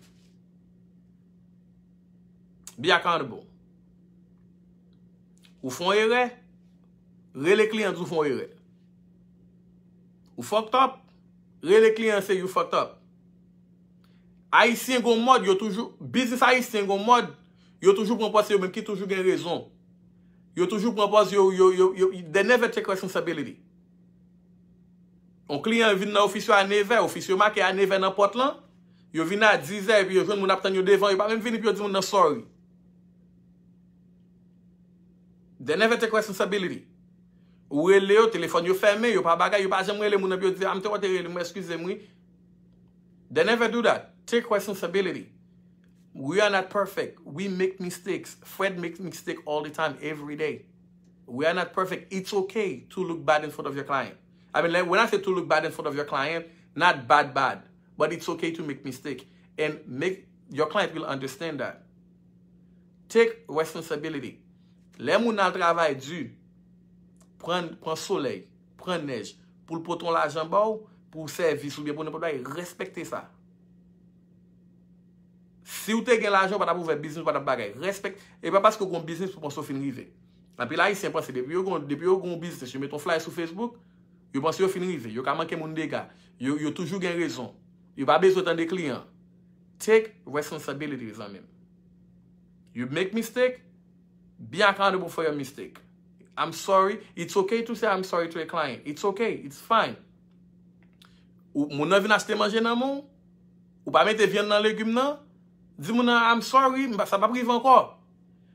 Be accountable. Ou fè yon erè, rele kliyan di w fè yon erè. Ou fucked up, rele kliyan se you fucked up. Ayisyen gon mòd, yo toujou, biznis ayisyen gon mòd, yo toujou pran pòz se yo menm ki toujou gen rezon. Yo toujou pran pòz yo, yo, yo, yo, they never take responsibility. Yon kliyan vin nan ofis yo a nevè, ofis yo make a nevè nan pòt lan, yo vin a dizè, epi yo jwenn moun ap tann yo devan, yo pa menm vini pou yo di moun nan sorry. They never take responsibility. Ou rele yo, telefòn yo fèmen, yo pa bagay, yo pa janm rele moun nan pou yo di, "Ah, m te wè w te rele m, eskize m wi." They never do that. Take responsibility. We are not perfect. We make mistakes. Fred makes mistake all the time, every day. We are not perfect. It's okay to look bad in front of your client. I mean, like, when I say to look bad in front of your client, not bad, bad, but it's okay to make mistake. And make, your client will understand that. Take responsibility. Lè moun al travay di, pran, pran solèy, pran nèj, pou l pote yon lajan ba w, pou sèvis oubyen pou nenpòt bagay, respekte sa. Si w te gen lajan, w pa t ap ouvè biznis, w pa t ap bagay. Respèk, e pa paske w gen yon biznis pou panse w fin rive. Anpil Ayisyen panse depi yo gen, depi yo gen yon biznis, yo met yon flyer sou Facebook, yo panse yo fin rive. Yo ka manke moun dega. Yo, yo toujou gen rezon. Yo pa bezwen tande kliyan. Take responsibility, zanmi m. You make mistake, be accountable for your mistake. I'm sorry. It's okay to say I'm sorry to a client. It's okay. It's fine. Ou, moun nan vin achte manje nan men w, ou pa mete vyann nan legim nan, di moun nan, "I'm sorry, m pa- sa p ap rive ankò."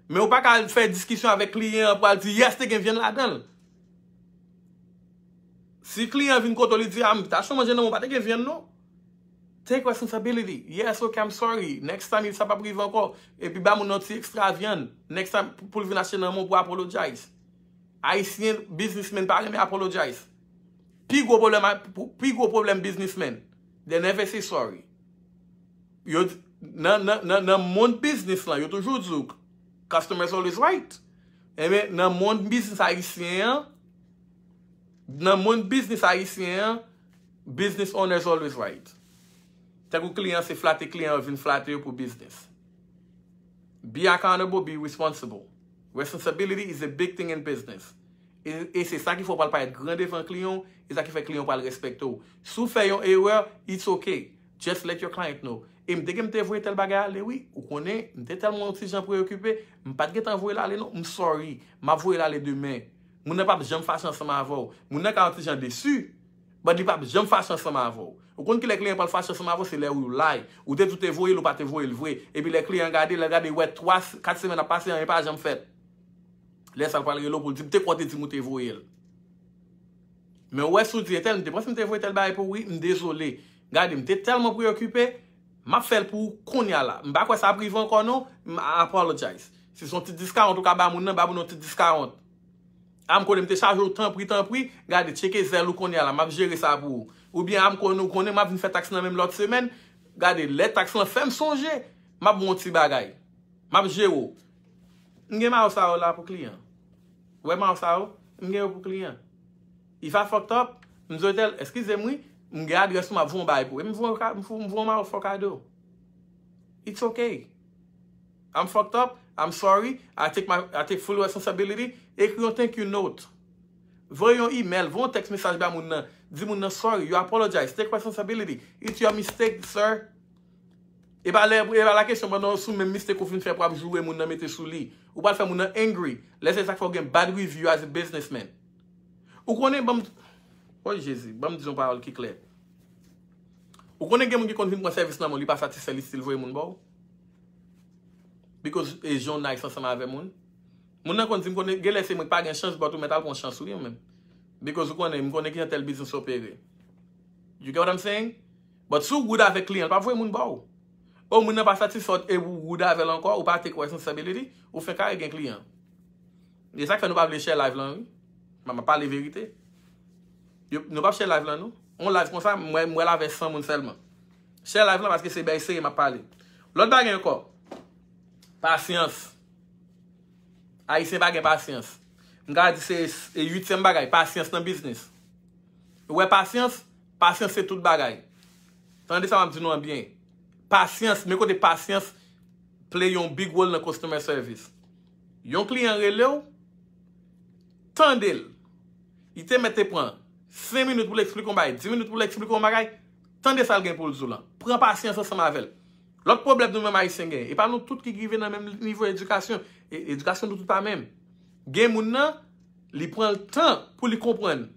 Men ou pa ka fè diskisyon avèk kliyan an pou al di, "Yes, te gen vyann ladan l." Si kliyan vin kote w, li di, "Ah, m t achte yon manje nan men w, pa te gen vyann non." Take responsibility. "Yes, okay, I'm sorry. Next time, sa p ap rive ankò." Epi ba moun nan ti ekstra vyann. Next time, pou l vin achte nan men w pou apologize. Ayisyen, businessmen pa renmen apologize. Pi gwo pwoblèm, pi gwo pwoblèm businessmen, they never say sorry. Yo, nan, nan, nan, nan mond biznis lan, yo toujou di w, "Customers always right." Enben, nan mond biznis ayisyen an, nan mond biznis ayisyen an, business owners always right. Tankou kliyan, se flate kliyan yo vin flate yo pou biznis. Be accountable, be responsible. Responsibility is a big thing in business. E, e se sa ki fè w pral parèt gran devan kliyan w, e sa ki fè kliyan w pral respekte w. Si w fè yon erè, it's okay. Just let your client know. "E m te gen m te voye tèl bagay ale, wi. Ou konnen, m te tèlman yon ti jan preokipe, m pa t gentan voye l ale, non. M sorry. M ap voye l ale demen." Moun nan p ap janm fache ansanm avè w. Moun nan ka yon ti jan desi, but li p ap janm fache ansanm avè w. Ou konn kilè kliyan pral fache ansanm avè w? Se lè ou lay. Ou te di w te voye l, ou pa te voye l vre. Epi lè kliyan gade, lè l gade, wè twa, kat semèn ap pase, anyen pa janm fèt. Lè sa l pral rele w pou l di, "M te kwè w te di m ou te voye l." Men ou wè si w di, "Entèl, m te panse m te voye tèl bagay pou ou, wi, m dezole. Gade, m te tèlman preokipe, m ap fè l pou ou kounye a la. M pa kwè sa ap rive ankò non, m apologize." Si se yon ti discount ou ka ba moun nan, ba moun nan yon ti discount. "Ah, m konnen m te chaje w, tanpri, tanpri, gade, tcheke zèl ou kounye a la, m ap jere sa pou ou." Oubyen, "Ah, m konnen, ou konnen m ap vin fè taks nan men m lòt semèn, gade, lè taks lan fè m sonje, m ap ba w yon ti bagay. M ap jere w." M gen mayo sa yo la pou kliyan. Ou wè mayo sa yo? M gen yo pou kliyan. If I fucked up, m di w, "Entèl, eskize m wi, m gen adrès ou, m ap voye yon bagay pou ou." E m voye yon ka- m fou- m voye yon mayo fò kado. It's okay. I'm fucked up. I'm sorry. I take my, I take full responsibility. Ekri yon thank you note. Voye yon email, voye yon text message ba moun nan. Di moun nan, "Sorry, you apologize. Take responsibility. It's your mistake, sir." E pa lè, e pa la kesyon pandan w sou menm mistake ou fin fè pou ap joure moun nan, mete sou li. Ou pral fè moun nan angry. Lè se sa k fè w gen bad review as a businessman. Ou konnen, ban m, oh Jezi, ban m di yon pawòl ki klè. Ou konnen gen moun ki konn vin pran sèvis nan men w, li pa satisfè, li still voye moun ba w. Because e jan w nice ansanm avè moun. Moun nan konn di m, konnen, gen lè se mwen k pa gen chans, but ou mèt al pran chans ou wi ou menm. Because ou konnen, m konnen kijan tèl biznis opere. You get what I'm saying? But si w rude avèk kliyan, l p ap voye moun ba w. O, moun nan pa satisfè w e ou rude avè l ankò, ou pa take responsibility, ou fenk al gen kliyan. E sa k fè nou pa vle share live lan wi. M ap pale verite. Yo, nou p ap share live lan non. On live konsa, m wè, m wè l avè san moun sèlman. Share live lan paske se bèy serye m ap pale. Lòt bagay ankò. Pasyans. Ayisyen pa gen pasyans. M ka di se, se uityèm bagay, pasyans nan biznis. Ou wè pasyans? Pasyans se tout bagay. Tande sa m ap di nou an byen. Pasyans, men kote pasyans play yon big role nan customer service. Yon kliyan rele w, tande l. Li te mèt te pran senk minit pou l eksplike yon bagay, dis minit pou l eksplike yon bagay. Tande sa l gen pou l di w lan. Pran pasyans ansanm avè l. Lòt pwoblèm nou menm Ayisyen gen, e pa nou tout ki rive nan menm nivo edikasyon. E, edikasyon nou tout pa menm. Gen moun nan, li pran l tan pou li konprann.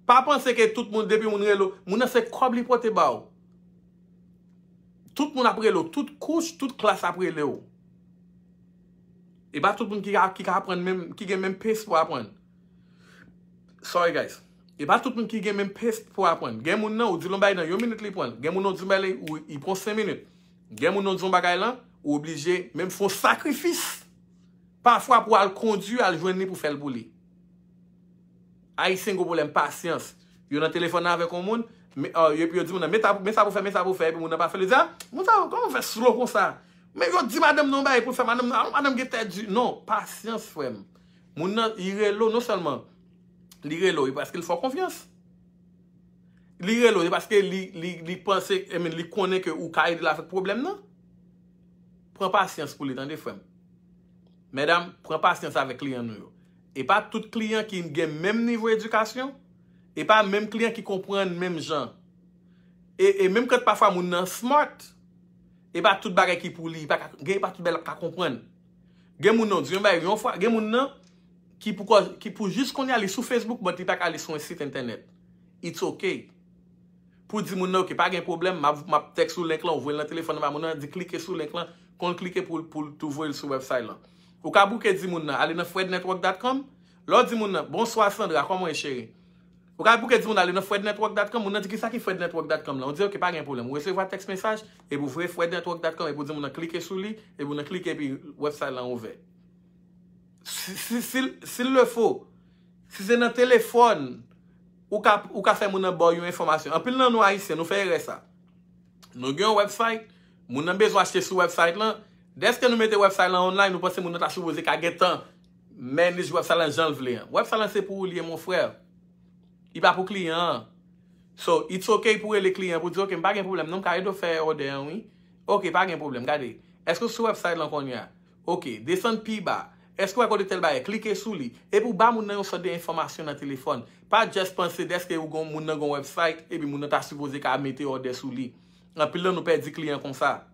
Pa panse ke tout moun, depi moun rele w, moun nan se kòb li pote ba w. Tout moun ap rele w, tout kouch, tout klas ap rele w. E pa tout moun ki ka, ki ka aprann menm, ki gen menm pace pou aprann. Sorry guys. E pa tout moun ki gen menm pace pou aprann. Gen moun nan, ou di l yon bagay nan yon minit li pran l. Gen moun nan, ou di l yon bagay, ou, li pran senk minit. Gen moun nan, ou di l yon bagay lan, ou oblije menm fè yon sakrifis. Pafwa pou al kondui, al jwenn li pou fè l pou li. Ayisyen gwo pwoblèm pasyans. Yo nan telefòn nan avèk yon moun, men, ah, epi yo di moun nan, "Men sa, men sa pou fè, men sa pou fè," epi moun nan pa fè l, yo di, "Ah, moun sa, kòman w fè slow konsa?" Men yo di madanm nan yon bagay pou l fè, madanm nan, ah, madanm gen tèt di. Non, pasyans, frè m. Moun nan, li rele w, non sèlman li rele w, e paske l fè w konfyans. Li rele w, e paske li, li, li panse, I mean, li konnen ke ou ka ede l avèk pwoblèm nan. Pran pasyans pou li, tande, frè m. Medam, pran pasyans avèk kliyan nou yo. E pa tout kliyan ki gen menm nivo edikasyon, e pa menm kliyan ki konprann menm jan. E, e menm kan pafwa moun nan smart, e pa tout bagay ki pou li, pa ka, gen pa tout bagay l ap ka konprann. Gen moun nan, di yon bagay yon fwa, gen moun nan ki pou kò, ki pou jis kounye a li sou Facebook, but li pa ka li sou yon sit entènèt. It's okay. Pou di moun nan, ok, pa gen pwoblèm, m ap, m ap tèks ou link lan, ou voye l nan telefòn nan ba moun nan, di klike sou link lan, konn klike pou, pou l tou voye l sou website lan. Ou ka bouke di moun nan, ale nan fred network dot com, lè w di moun nan, bonswa Sandra, kòman w ye cheri? Ou ka bouke di moun ale nan fred network dot com, moun nan di kisa ki fred network dot com lan. Ou di, ok, pa gen pwoblèm. Ou resevwa text message, epi ou voye fred network dot com, epi ou di moun nan klike sou li, epi moun nan klike, epi website lan ouvè. Si, si, si, s'il le faut, si se nan telefòn, ou ka, ou ka fè moun nan ba w yon enfòmasyon. Anpil nan nou Ayisyen, nou fè erè sa. Nou gen yon website, moun nan bezwen achte sou website lan. Dèske nou mete website lan online, nou panse moun nan ta sipoze ka gentan manage website lan jan l vle an. Website lan se pou ou li ye, mon frè. Li pa pou kliyan an. So, it's okay pou rele kliyan pou di, ok, m pa gen pwoblèm, non, m ka ede w fè òdè an, wi. Ok, pa gen pwoblèm, gade. Èske w sou website lan kounye a? Ok, desann pi ba. Èske w wè kote tèl bagay? Klike sou li. Epi w ba moun nan yon sòt de enfòmasyon nan telefòn. Pa just panse dèske ou gon, moun nan gon website, epi moun nan ta sipoze ka mete òdè sou li. Anpil nan nou pèdi kliyan konsa.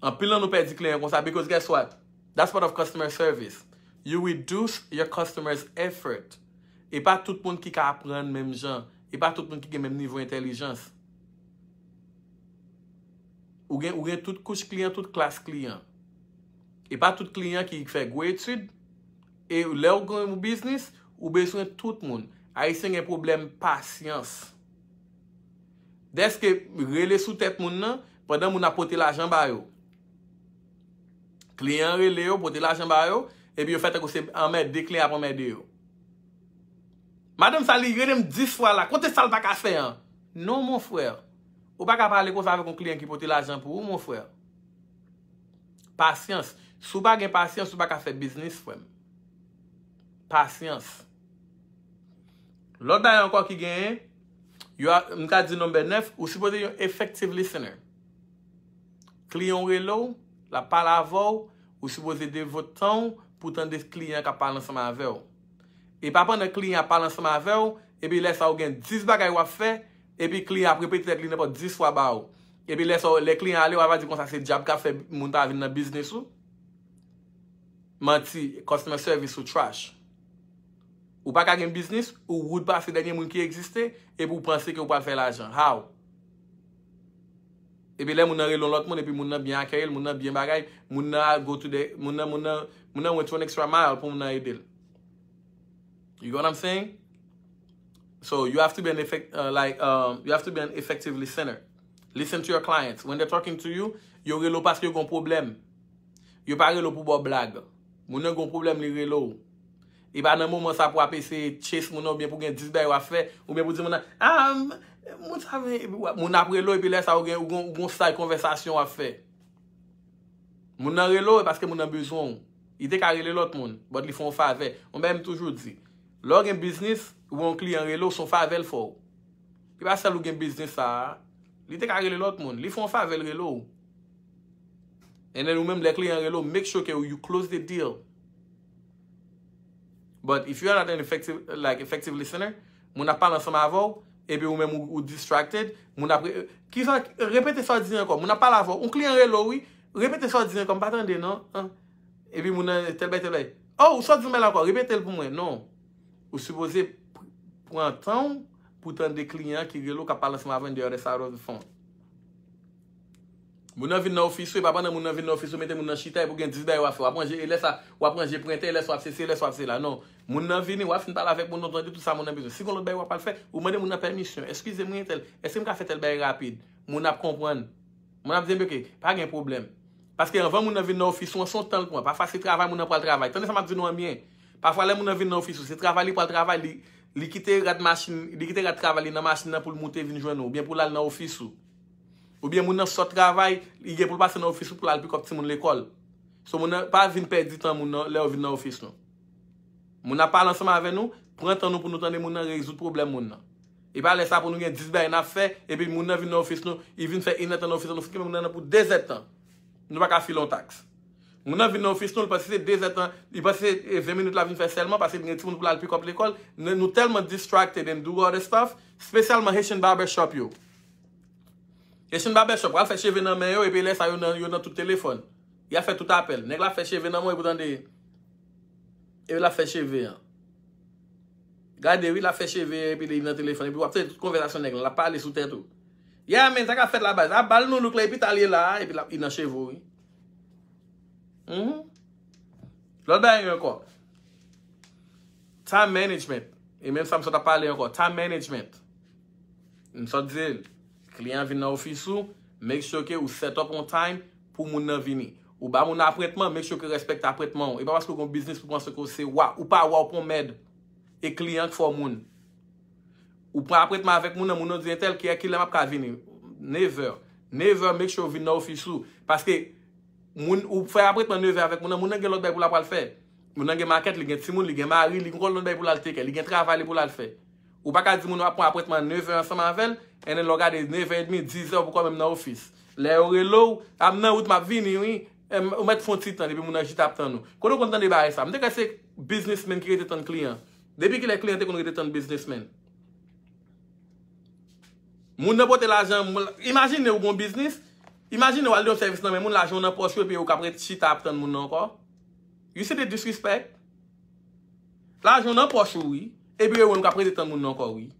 Anpil nan nou pèdi kliyan konsa, because guess what? That's part of customer service. You reduce your customer's effort. E pa tout moun ki ka aprann menm jan. E pa tout moun ki gen menm nivo entèlijans. Ou gen, ou gen tout kouch kliyan, tout klas kliyan. E pa tout kliyan ki fè gwo etid. E lè w gen yon biznis, ou bezwen tout moun. Ayisyen gen pwoblèm pasyans. Dèske rele sou tèt moun nan, pandan moun ap pote lajan ba yo. Kliyan rele yo, pote lajan ba yo, epi yo fè tankou se anmède kliyan ap anmède yo. Madanm sa li rele m dis fwa la, kote sa l pa ka fè an? Non, mon frè. Ou pa ka pale konsa avèk yon kliyan ki pote lajan pou ou, mon frè. Pasyans. Si w pa gen pasyans, ou pa ka fè biznis, frè m. Pasyans. Lòt bagay ankò ki genyen, yo a, m ka di number nèf, ou sipoze yon effective listener. Kliyan w rele w, l ap pale avè w, ou sipoze devot tan w pou tande kliyan k ap pale ansanm avè w. E pa pandan kliyan ap pale ansanm avè w, epi lè sa ou gen dis bagay w ap fè, epi kliyan ap repete tèt li nenpòt dis fwa ba ou. Epi lè sa, lè kliyan ale, w ap di konsa se dyab k ap fè moun ta vin nan biznis ou. Manti, customer service ou trash. Ou pa ka gen biznis, ou rude pase dènye moun ki egziste, epi ou panse ke ou pral fè lajan. How? Epi lè moun nan rele yon lòt moun, epi moun nan byen akeyi l, moun nan byen bagay, moun nan go to the, moun nan, moun nan, moun nan went to an extra mile pou moun nan ede l. You get what I'm saying? So you have to be an effect, uh, like, um, you have to be an effective listener. Listen to your clients. When they're talking to you, yo rele w paske yo gen yon pwoblèm. Yo pa rele w pou ba w blag. Moun nan gen yon pwoblèm, li rele w. E pa nan moman sa pou w ap eseye chase moun nan, oubyen pou gen dis bagay w ap fè, oubyen pou di moun nan, ah, m-, moun sa vle, epi w ap, moun ap rele w, epi lè sa ou gen, ou gen, ou gen yon side konvèsasyon w ap fè. Moun nan rele w, e paske moun nan bezwen w. Li te ka rele lòt moun, but li fè w yon favè. Yon bagay m toujou di, lè w gen biznis, ou yon kliyan rele w, se yon favè l fè w. E pa sèl ou gen biznis sa a, li te ka rele lòt moun. Li fè w yon favè, l rele w. And then ou menm, lè kliyan rele w, make sure ke you close the deal. But if you are not an effective, like, effective listener, moun ap pale ansanm avè w, epi ou menm ou, ou distracted, moun ap re-, kisa, repete sa w di ankò, moun ap pale avè w, yon kliyan rele w, wi, repete sa w di ankò, m pa tande non, an. Epi moun nan, tèl bagay, tèl bagay. Oh, sa w di m la ankò, repete l pou mwen, non. Ou sipoze pr-, pran tan w pou tande kliyan ki rele w k ap pale ansanm avè w on the other side of the phone. Moun nan vin nan ofis ou, e pa pandan moun nan vin nan ofis ou, mete moun nan chita, epi w gen dis bagay w ap fè. W ap ranje, e lè sa, w ap ranje prentè, e lè sa w ap se, se, lè sa w ap se la. Non. Moun nan vini, w ap fin pale avèk moun nan, tande tout sa moun nan bezwen. Si gen lòt bagay w ap al fè, ou mande moun nan pèmisyon. Eskize m, wi, entèl, èske m ka fè tèl bagay rapid? Moun ap konprann. Moun ap di, ok, pa gen pwoblèm. Paske anvan moun nan vin nan ofis ou an, se yon tan l pran. Pafwa se travay moun nan pral travay. Tande sa m ap di nou an byen. Pafwa lè moun nan vin nan ofis ou, se travay li pral travay, li, li kite rad machin, li kite rad travay li nan machin nan pou l moute vin jwenn ou, oubyen pou l al nan ofis ou. Oubyen moun nan sot travay, li gen pou l pase nan ofis ou pou l al pikòp timoun lekòl. So moun nan pa vin pèdi tan moun nan lè yo vin nan ofis nou. Moun nan pale ansanm avè nou, pran tan nou pou nou tande moun nan, rezoud pwoblèm moun nan. E pa lè sa pou nou gen dis bagay n ap fè, epi moun nan vin nan ofis nou, li vin fè inèdtan nan ofis nou, nou fin kenbe moun nan pou dezèdtan. Nou pa ka file yon taks. Moun nan vin nan ofis nou, li panse se de zè tan, li panse se ven minit la vin fè sèlman, paske li gen timoun pou l al pick up lekòl. Nou, nou tèlman distracted and do other stuff, espesyalman Haitian barbershop yo. Haitian barbershop, pral fè cheve nan men yo, epi lè sa yo nan, yo nan tout telefòn. Y ap fè tout apèl. Nèg la fè cheve nan men w, epi w tande, epi l ap fè cheve an. Gade, wi, l ap fè cheve, epi li nan telefòn, epi w ap tande tout konvèsasyon nèg la, l ap pale sou tèt ou. Yeah, man, sa k ap fèt la, baz? A bal nou look la, epi talye la, epi l ap, li nan cheve w, wi. Mhm. Lòt bagay ankò. Time management. E menm sa m sot ap pale ankò. Time management. M sot di l. Kliyan vin nan ofis ou, make sure ke ou set up on time pou moun nan vini. Ou ba moun apwentman, make sure ke respekte apwentman ou. E pa paske w gen yon biznis pou panse ke w se wa. Ou pa wa, ou pon mèd. E kliyan k fè w moun. Ou pran apwentman avèk moun nan, moun nan di entèl, ki, kilè m ap ka vini? Nev è. Nev è, make sure w vin nan ofis ou. Paske moun, ou fè apwentman nev è avèk moun nan, moun nan gen lòt bagay pou l ap pral fè. Moun nan gen makèt, li gen timoun, li gen mari, li gen lòt bagay pou l al take care, li gen travay li pou l al fè. Ou pa ka di moun w ap pran apwentman nev è ansanm avè l, and then lè w gade nev è edmi, diz è, ou poko menm nan ofis. Lè yo rele w, a m nan wout, m ap vini, wi. Em, ou mèt fè yon ti tan, epi moun nan chita ap tann ou. Kote w konn tande bagay sa? M te kwè se biznismenn ki rete tann kliyan. Depi kilè kliyan te konn rete tann biznismenn? Moun nan pote lajan, moun, imajine ou gon biznis, imajine w al de yon sèvis nan men moun, lajan w nan pòch ou, epi ou k ap ret chita ap tann moun nan ankò. You see the disrespect? Lajan w nan pòch ou, wi. Epi ou wè nou k ap rete tann moun nan ankò, wi.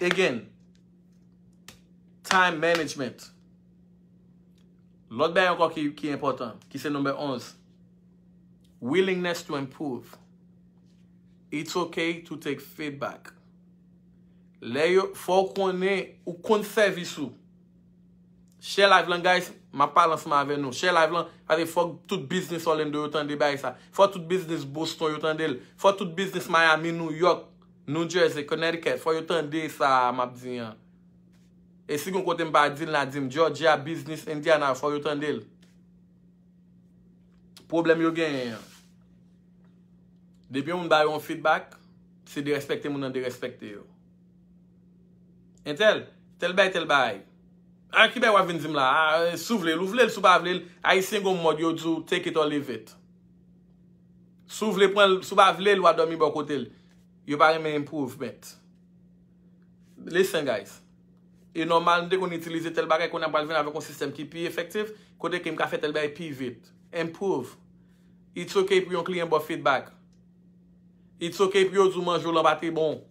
Again, time management. Lòt bagay ankò ki, ki enpòtan, ki se number onz. Willingness to improve. It's okay to take feedback. Lè yo, fò w konnen, ou konn sèvis ou. Share live lan, guys, m ap pale ansanm avè nou. Share live lan, paske fòk tout biznis Orlando yo tande bagay sa. Fò tout biznis Boston yo tande l. Fò tout biznis Miami, New York, New Jersey, Connecticut, fò yo tande sa m ap di an. E si gon kote m pa di l, n a di m, Georgia, biznis Indiana, fò yo tande l. Pwoblèm yo genyen an. Depi yon moun ba yo yon feedback, se derespekte moun nan derespekte yo. Entèl, tèl bagay, tèl bagay. A, ki bagay w ap vin di m la? A, si w vle l, ou vle l, si w pa vle l, Ayisyen gon mòd yo di w, take it or leave it. Si w vle pran l, si w pa vle l, w a dòmi bò kote l. Yo pa renmen improvement. Listen, guys. E nòmal, m te konn itilize tèl bagay, kounye a m pral vin avèk yon sistèm ki pi efektif, kote ke m ka fè tèl bagay pi vit. Improve. It's okay pou yon kliyan ba w feedback. It's okay pou yo di w manje w lan pa te bon.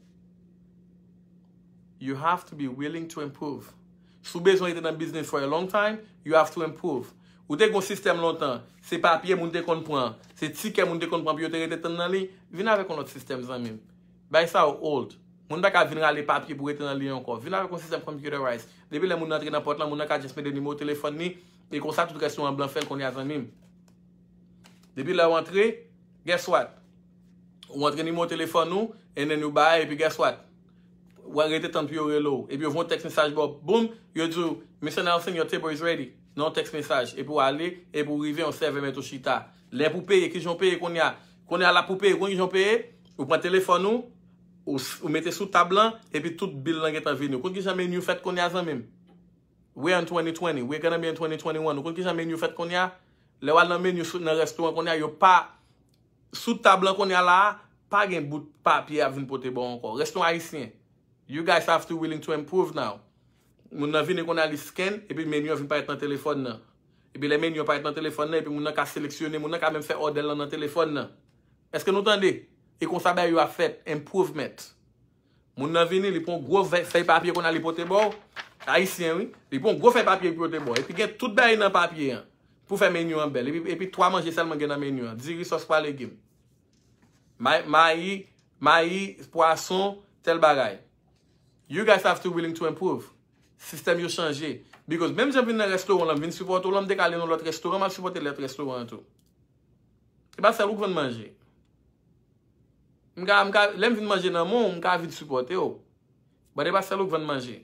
You have to be willing to improve. Si w bezwen rete nan biznis for a long time, you have to improve. Ou te gon sistèm lontan, se papye moun te konn pran, se tikè moun te konn pran pou yo te rete tann nan li, vin avèk yon lòt sistèm, zanmi m. Bagay sa yo old. Moun pa ka vin rale papye pou rete nan li ankò. Vin avèk yon sistèm computerized. Depi lè moun nan antre nan pòt lan, moun nan ka just mete nimewo telefòn li, e konsa tout rès yo an blan fè l kounye a, zanmi m. Depi lè w antre, guess what? Ou antre nimewo telefòn ou, and then ou bay, epi guess what? Ou rete tann pou yo rele w. Epi yo voye yon text message ba w, boom, yo di w, Mister Nelson, your table is ready. Nan yon text message. Epi w ale, epi w rive, yon sèvè mete w chita. Lè pou peye, kijan w peye kounye a? Kounye a la pou peye, kounye kijan w peye? Ou pran telefòn ou, ou, ou mete sou tab lan, epi tout bill lan gentan vini. Ou konn kijan menu fèt kounye a, zanmi m? We are in twenty twenty, we're gonna be in twenty twenty-one. Ou konn kijan menu fèt kounye a? Lè w al nan menu sou, nan restoran kounye a, yo pa sou tab lan kounye a la, pa gen bout papye ap vin pote ba w ankò. Restoran ayisyen. You guys have to willing to improve now. Moun nan vini kounye a, li scan, epi menu an vin parèt nan telefòn nan. Epi lè menu an parèt nan telefòn nan, epi moun nan ka seleksyone, moun nan ka menm fè òdè l lan nan telefòn nan. Èske nou tande? E konsa bagay yo ap fèt, improvement. Moun nan vini, li pran gwo fèy papye kounye a, li pote ba w. Ayisyen, wi. Li pran gwo fèy papye, li pote ba w. Epi gen tout bagay nan papye an pou fè menu an bèl. Epi, epi twa manje sèlman gen nan menu an. Diri, sòs, pwa, legim. May-, mayi, mayi, pwason, tèl bagay. You guys have to willing to improve. Sistèm yo chanje. Because menm jan m vin nan restoran lan, m vin sipòte w lan, m te ka ale nan lòt restoran, m al sipòte lòt restoran an tou. E pa sèl ou k vann manje. M ka, m ka, lè m vin manje nan men w, m ka vin sipòte w. But e pa sèl ou k vann manje.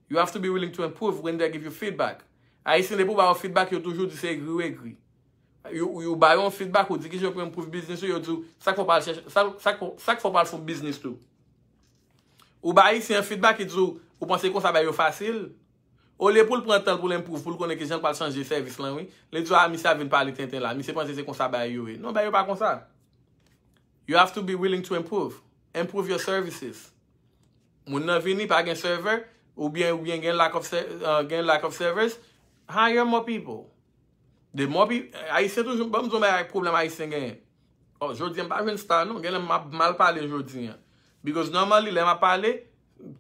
You have to be willing to improve when they give you feedback. Ayisyen, depi w ba yo feedback, yo toujou di se egri ou egri. Yo, yo ba yo yon feedback, ou di kijan pou improve biznis ou, yo di w, sa k fè w pa al chèche, sa, sa k fè, sa k fè w pa al fè yon biznis tou? Ou ba Ayisyen an feedback, li di w, ou panse konsa bagay yo fasil? Olye pou l pran tan l pou l improve, pou l konnen kijan l pral chanje sèvis lan, wi. Li di, a, misye ap vin pale tenten la. Misye panse se konsa bagay yo ye. Non, bagay yo pa konsa. You have to be willing to improve. Improve your services. Moun nan vini, pa gen server, oubyen, oubyen gen lack of ser- uh, gen lack of servers, hire more people. The more people, Ayisyen toujou, ban m di yon bagay, pwoblèm Ayisyen genyen. Oh, jodi a m pa jwenn star non, gen lè m ap mal pale jodi a. Because normally, lè m ap pale,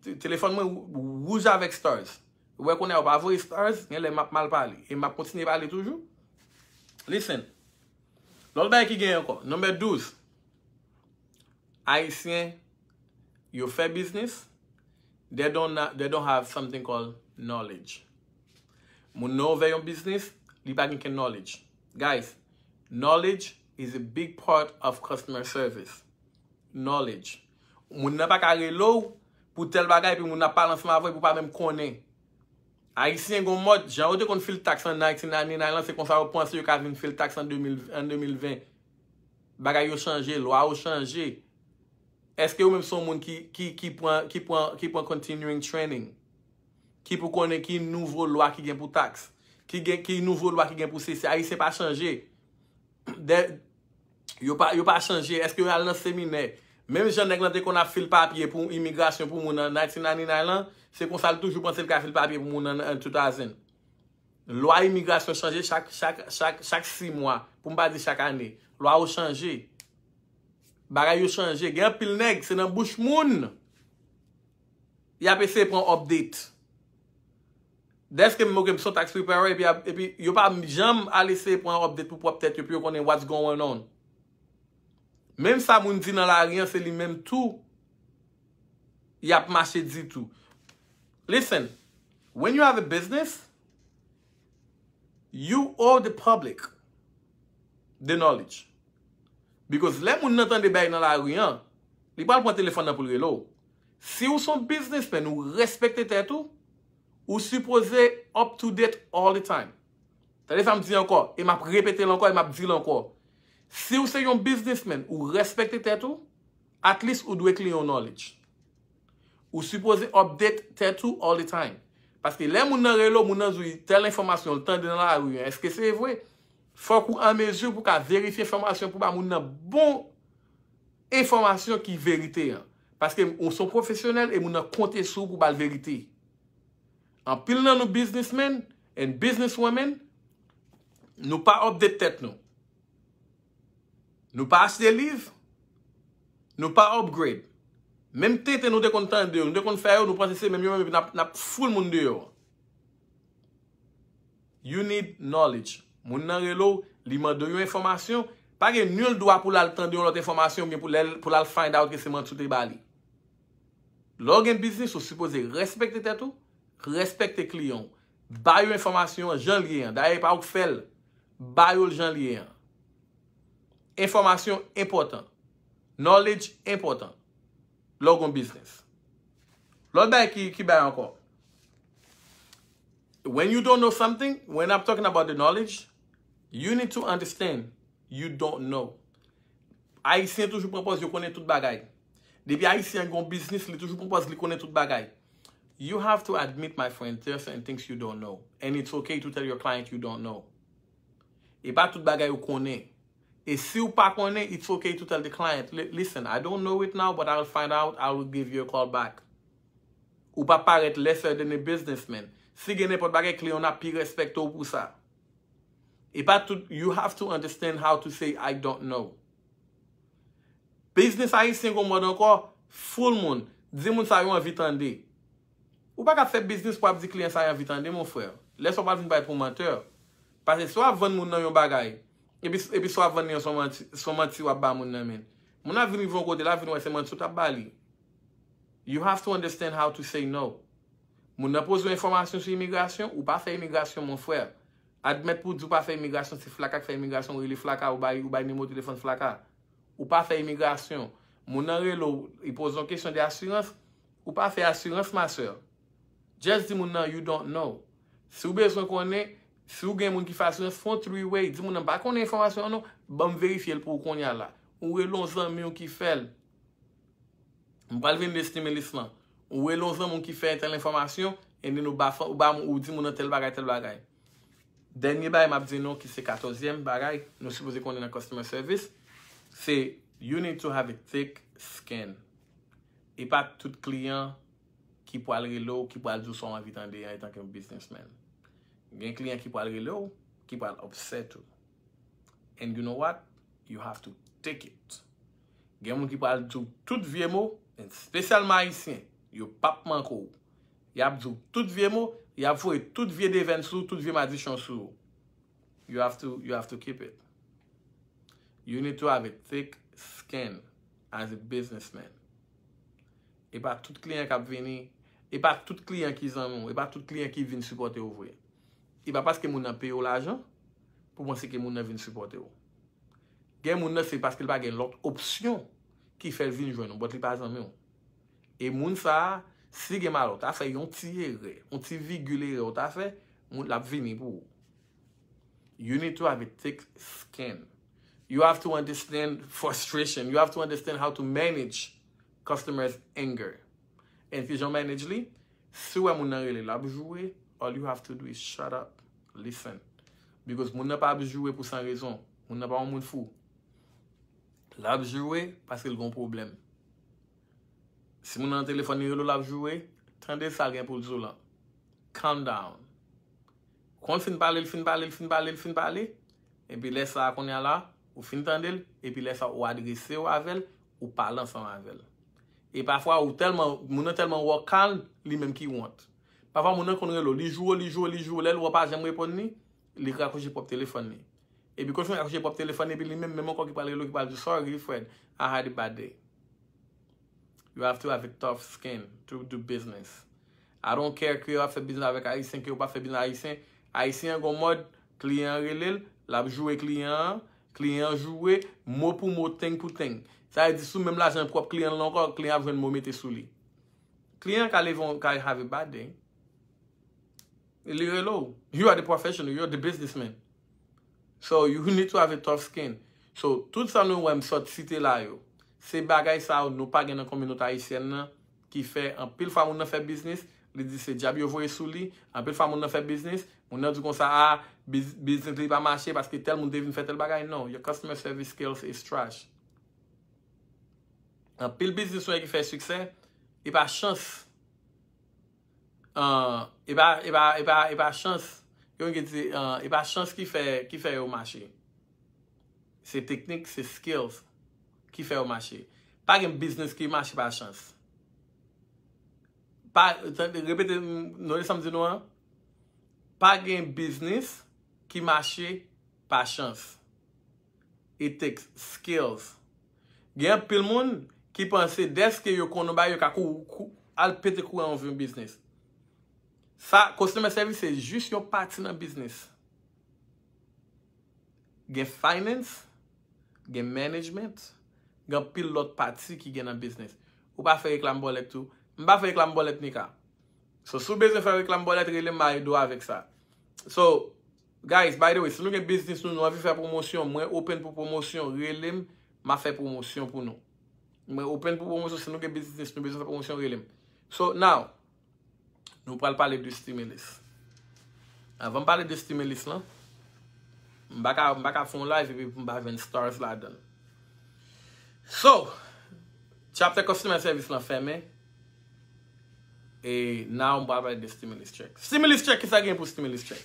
te- telefòn mwen wou- wouj avèk stars. Ou wè kounye a yo pa voye stars, gen lè m ap mal pale. E m ap kontinye pale toujou. Listen. Lòt bagay ki genyen ankò. Number douz. Ayisyen, yo fè business, they don't, they don't have something called knowledge. Moun nan ouvè yon business, li pa gen ken knowledge. Guys, knowledge is a big part of customer service. Knowledge. Moun nan pa ka rele w pou tèl bagay, epi moun nan ap pale ansanm avè w, epi w pa menm konnen. Ayisyen gon mòd, jan yo te konn fil taks an nineteen ninety-nine lan, se konsa yo panse yo ka vin fil taks an de mil, an de mil ven. Bagay yo chanje, lwa yo chanje. Èske ou menm se yon moun ki, ki, ki pran, ki pran, ki pran continuing training? Ki pou konnen ki nouvo lwa ki gen pou taks? Ki gen, ki nouvo lwa ki gen pou sesi? Ayisyen pa chanje. De, yo pa, yo pa chanje. Èske yo al nan seminè? Menm jan nèg lan te konn ap fil papye pou imigrasyon pou moun nan nineteen ninety-nine lan, se konsa l toujou panse l ka fil papye pou moun nan an two thousand. Lwa imigrasyon chanje chak, chak, chak, chak sis mwa, pou m pa di chak ane. Lwa yo chanje. Bagay yo chanje. Gen anpil nèg, se nan bouch moun y ap eseye pran update. Dèske m, ok, m se yon tax preparer, epi, epi yo pa janm al eseye pran update pou pwòp tèt yo, pou yo konnen what's going on. Menm sa moun di nan lari an, se li menm tou y ap mache di tou. Listen, when you have a business, you owe the public the knowledge. Because lè moun nan tande bagay nan lari an, li pral pran telefòn nan pou l rele w. Si w se yon businessman, ou respekte tèt ou, ou sipoze up to date all the time. Tande sa m di ankò, e m ap repete l ankò, e m ap di l ankò. Si w se yon businessman, ou respekte tèt ou, at least ou dwe kliyan w knowledge. Ou sipoze update tèt ou all the time. Paske lè moun nan rele w, moun nan di w tèl enfòmasyon l tande nan lari an, èske se vre? Fòk ou an mezi pou ka verifye enfòmasyon pou ba moun nan bon enfòmasyon ki verite an. Paske ou se yon pwofesyonèl e moun nan konte sou ou pou ba l verite. Anpil nan nou businessmen and businesswomen, nou pa update tèt nou. Nou pa achte liv, nou pa upgrade. Menm tenten nou te konn tande yo, nou te konn fè yo, nou panse se menm yo menm, epi n ap, n ap foul moun deyò. You need knowledge. Moun nan rele w, li mande w yon enfòmasyon, pa gen nil dwa pou l al tande yon lòt enfòmasyon oubyen pou l al, pou l al find out ke se manti w te ba li. Lè w gen biznis, ou sipoze respekte tèt ou, respekte kliyan w. Ba yo enfòmasyon an jan l ye an. Dayè, e pa ou k fè l. Ba yo l jan l ye an. Enfòmasyon enpòtan. Knowledge enpòtan. Lè w gon biznis. Lòt bagay ki, ki bay ankò. When you don't know something, when I'm talking about the knowledge, you need to understand you don't know. Ayisyen toujou pran pòz yo konnen tout bagay. Depi Ayisyen gen yon biznis, li toujou pran pòz li konnen tout bagay. You have to admit, my friend, there are certain things you don't know. And it's okay to tell your client you don't know. E pa tout bagay ou konnen. E si w pa konnen, it's okay to tell the client, "Li- listen, I don't know it now, but I'll find out, I will give you a call back." Ou pa parèt lesser than a businessman. Si gen nenpòt bagay, kliyan w ap pi respekte w pou sa. E pa tout, you have to understand how to say, "I don't know." Biznis ayisyen gon mòd ankò, foul moun, di moun sa yo anvi tande. Ou pa ka fè biznis pou ap di kliyan sa yo anvi tande, mon frè. Lè sa w pral vin parèt pou mantè. Paske si w ap vann moun nan yon bagay, epi, epi si w ap vann li an, se yon manti, se yon manti w ap ba moun nan, men. Moun nan vin rive yon kote, l ap vin wè se manti w t ap ba li. You have to understand how to say no. Moun nan poze w enfòmasyon sou imigrasyon, ou pa fè imigrasyon, mon frè. Admèt pou w di w pa fè imigrasyon, se Flaka k fè imigrasyon, ou rele Flaka, ou bay, ou bay nimewo telefòn Flaka. Ou pa fè imigrasyon. Moun nan rele w, li poze w kesyon de asirans, ou pa fè asirans, ma sè. Just di moun nan, "You don't know." Si w bezwen konnen, si w gen moun ki fè asirans, fè yon three way. Di moun nan, "M pa konnen enfòmasyon an non, ban m verifye l pou w kounye a la." Ou rele yon zanmi w ki fè l. M pral vin de stimulus lan. Ou rele yon zanmi w ki fè entèl enfòmasyon, And then ou ba, ou ba, ou di moun nan tèl bagay, tèl bagay. Dènye bagay m ap di nou ki se katòzyèm bagay nou sipoze konnen nan customer service, se you need to have a thick skin. E pa tout kliyan ki pral rele w, ki pral di w sa w anvi tande an etanke yon businessman. Gen kliyan ki pral rele w, ki pral upset ou. And you know what? You have to take it. Gen moun ki pral di w tout vye mo, espesyalman ayisyen, yo p ap manke w. Y ap di w tout vye mo, y ap voye tout vye devèn sou ou, tout vye madichon sou ou. You have to, you have to keep it. You need to have a thick skin as a businessman. E pa tout kliyan k ap vini, e pa tout kliyan ki zanmi w, e pa tout kliyan ki vin sipòte w vre. E pa paske moun nan peye w lajan pou w panse ke moun nan vin sipòte w. Gen moun nan se paske l pa gen lòt opsyon ki fè l vin jwenn ou, but li pa zanmi w. E moun sa a, si gen malòt, a fè yon ti erè, yon ti vigil erè ou ta fè, moun l ap vini pou ou. You need to have a thick skin. You have to understand frustration. You have to understand how to manage customers' anger. And kijan w manage li, si w wè moun nan rele, l ap joure, all you have to do is shut up, listen. Because moun nan pa ap joure pou san rezon. Moun nan pa yon moun fou. L ap joure paske l gen yon pwoblèm. Si moun nan nan telefòn li rele w, l ap joure, tande sa l gen pou l di w lan. Calm down. Kon l fin pale, l fin pale, l fin pale, l fin pale. Epi lè sa a kounye a la, ou fin tande l, epi lè sa a ou adrese w avè l, ou pale ansanm avè l. E pafwa ou tèlman, moun nan tèlman wè w kalm, li menm ki wont. Pafwa moun nan konn rele w, li joure w, li joure w, li joure w, lè l wè w pa janm reponn li, li rakoche pwòp telefòn li. Epi kon l fin rakoche pwòp telefòn li, epi li menm, menm ankò ki pral rele w, ki pral di, "Sorry, Fred, I had a bad day." You have to have a tough skin to do business. I don't care ke w ap fè biznis avèk Ayisyen, ke w pa fè biznis Ayisyen. Ayisyen an gon mòd, kliyan an rele l, l ap joure kliyan an, kliyan an joure, mo pou mo, teng pou teng. Sa vle di, si w menm lajan pwòp kliyan an ankò, kliyan ap jwenn mo mete sou li. Kliyan an ka leve, ka have a bad day. Li rele w. You are the professional, you're the businessman. So you need to have a tough skin. So, tout sa nou wè m sot site la yo, se bagay sa yo nou pa gen nan kominote ayisyèn nan ki fè anpil fwa moun nan fè biznis, li di se dyab yo voye sou li, anpil fwa moun nan fè biznis, moun nan di konsa, a, biz-, biznis li pa mache paske tèl moun te vin fè tèl bagay. Non, your customer service skills is trash. Anpil biznis nou wè ki fè siksè, e pa chans. Ah, e pa, e pa, e pa, e pa chans. Yo gen di, ah, e pa chans ki fè, ki fè yo mache. Se teknik, se skills ki fè yo mache. Pa gen biznis ki mache pa chans. Pa, tande, repete, m, note sa m di nou an. Pa gen biznis ki mache pa chans. It takes skills. Gen anpil moun ki panse dèske yo konn yon bagay, yo ka kou, kou, al pete kouran yon biznis. Sa, customer service se jis yon pati nan biznis. Gen finance, gen management, gen anpil lòt pati ki gen nan biznis. Ou pa fè reklam bòlèt tou. M pa fè reklam bòlèt, Nika. So, si w bezwen fè reklam bòlèt, rele m, m a ede w avèk sa. So, guys, by the way, si nou gen biznis nou, nou anvi fè pwomosyon, mwen open pou pwomosyon, rele m, m a fè pwomosyon pou nou. Mwen open pou pwomosyon, si nou gen biznis nou bezwen fè pwomosyon, rele m. So, now, nou pral pale de stimulus. Anvan m pale de stimulus lan, m pa ka, m pa ka fè yon live epi m pa jwenn stars ladan l. So, chapter customer service lan fèmen. E now m pral pale de stimulus check. Stimulus check, kisa gen pou stimulus check?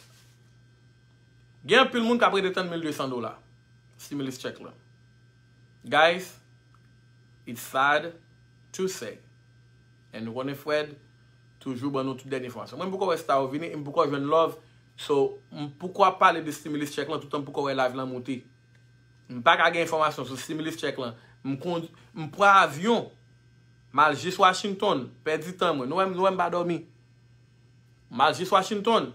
Gen anpil moun k ap rete tann mil de san dola. Stimulus check lan. Guys, it's sad to say. And nou konnen Fred toujou ban nou tout dènye enfòmasyon. Mwen, m poko wè star yo vini, e m poko jwenn love. So, m poko ap pale de stimulus check lan toutan m poko wè live lan moute. M pa ka gen enfòmasyon sou stimulus check lan. M kondi, m pran avyon, m al jis Washington, pèdi tan mwen. Nou wè m, nou wè m pa dòmi. M al jis Washington,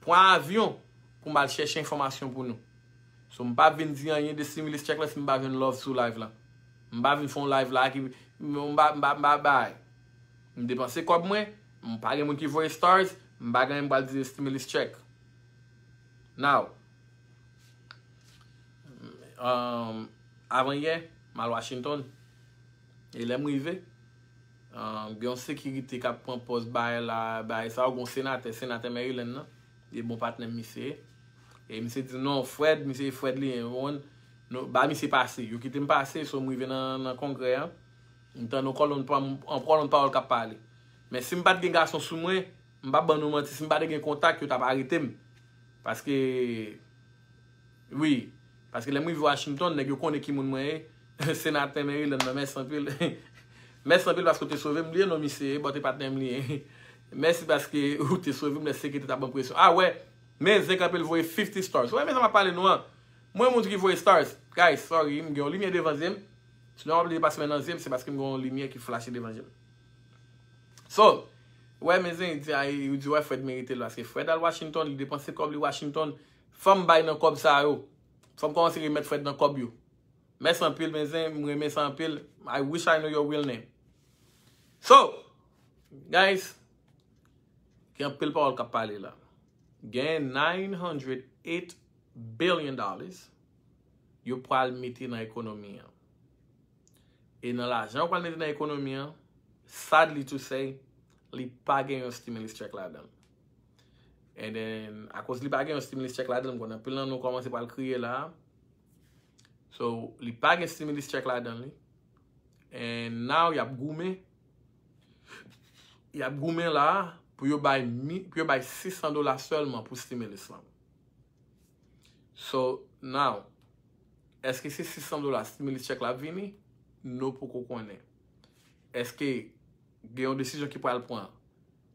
pran avyon pou m al chèche enfòmasyon pou nou. So, m pa vin di anyen de stimulus check lan si m pa jwenn love sou live lan. M pa vin fè yon live la ki, m pa, m pa, m pa bay. M depanse kòb mwen, m pa gen moun ki voye stars, m pa gen anyen m pral di de stimulus check. Now, um, avan yè, m al Washington. E lè m rive, Um, gen yon sekirite k ap pran pòz bagay la, bagay sa yo, gen yon senatè, senatè Maryland nan. E bon patnè m misye ye. E misye di non, Fred, misye Fred li ye. Ou konprann? Nou, ba misye pase. Yo kite m pase, so m rive nan, nan kongrè an. M tande yon kòlonn pa, yon kòlonn pawòl k ap pale. Men si m pa t gen gason sou mwen, m p ap ban nou manti, si m pa t gen kontak, yo t ap arete m. Paske, wi, paske lè m rive Washington, nèg yo konnen ki moun mwen ye. Senatè Maryland nan, mèsi anpil. Mèsi anpil paske w te sove m, bliye non misye, bò te patnè m li ye. Mèsi paske ou te sove m lè sekirite t ap ban presyon. A wè, men zen kanpe l voye fifty stars. Wè, men sa m ap pale nou an. Mwen, moun ki voye stars, guys, sorry, m gen yon limyè devan zye m. Si nou ap li depase men nan zye m, se paske m gen yon limyè ki flache devan zye m. So, wè, men zen, di, ay, ou di, wè, Fred merite l, paske Fred al Washington, li depanse kòb li Washington. Fò m bay nan kòb sa yo. Fò m kòmanse remèt Fred nan kòb yo. Mèsi anpil, men zen, m renmen sa anpil. I wish I know your real name. So, guys, gen anpil pawòl k ap pale la. Gen nine hundred eight billion dollars yo pral mete nan ekonomi an. E nan lajan yo pral mete nan ekonomi an, sadly to say, li pa gen yon stimulus check ladan l. And then, akoz li pa gen yon stimulus check ladan l, m konnen anpil nan nou kòmanse pral kriye la. So, li pa gen stimulus check ladan li. And now, y ap goumen. Y ap goumen la pou yo bay, mi- pou yo bay sis san dola sèlman pou stimulus lan. So, now, èske se sis san dola stimulus check la ap vini? Nou poko konnen. Èske gen yon desizyon ki pral pran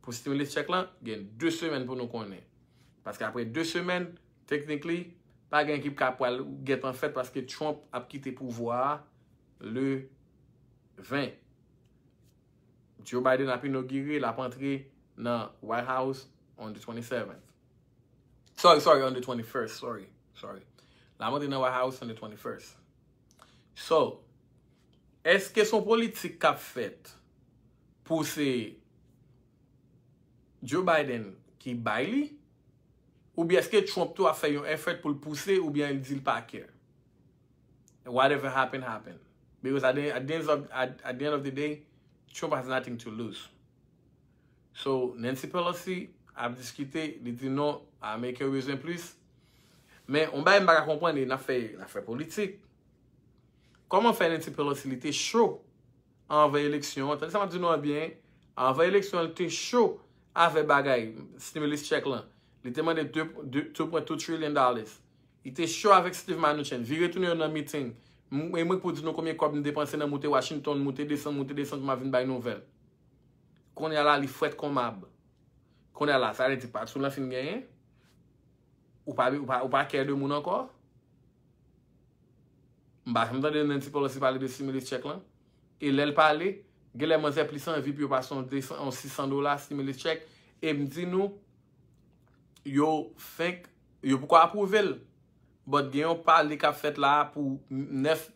pou stimulus check lan? Gen de semèn pou nou konnen. Paske apre de semèn, technically, pa gen ki ka pral gentan fèt paske Trump ap kite pouvwa a le ven. Joe Biden ap inogire, l ap antre nan White House on the twenty-seventh. Sorry, sorry, on the twenty-first, sorry, sorry. L ap antre nan White House on the twenty-first. So, èske se yon politik k ap fèt pou se Joe Biden ki bay li? Oubyen èske Trump tou ap fè yon effort pou l pouse oubyen l di l pa care? Whatever happen, happen. Because at the, at the end of, at, at the end of the day, Trump has nothing to lose. So, Nancy Pelosi ap diskite, li di non, Ameriken yo bezwen plis. Men, yon bagay m pa ka konprann, e n ap fè, n ap fè politik. Kòman fè Nancy Pelosi, li te cho anvan eleksyon an? Tande sa m ap di nou an byen, anvan eleksyon an, li te cho avè bagay stimulus check lan. Li te mande de, de, two point two trillion dollars. Li te cho avèk Steve Mnuchin. Vire tounen yo nan miting. M- E mwen k pou di nou konbyen kòb m depanse nan moute Washington, moute desann, moute desann pou m ap vin bay nouvèl. Kounye a la, li frèt kon mab. Kounye a la, sa vle di pa sou lan fin genyen. Ou pa, ou pa, ou pa care de moun ankò. M pa janm tande Nancy Pelosi pale de stimulus check lan. E lè l pale, genlè manzè plis anvi pou yo pase yon de san, yon sis san dola stimulus check. E m di nou, yo fenk, yo poko apwouve l. But gen yon pale k ap fèt la pou nèf,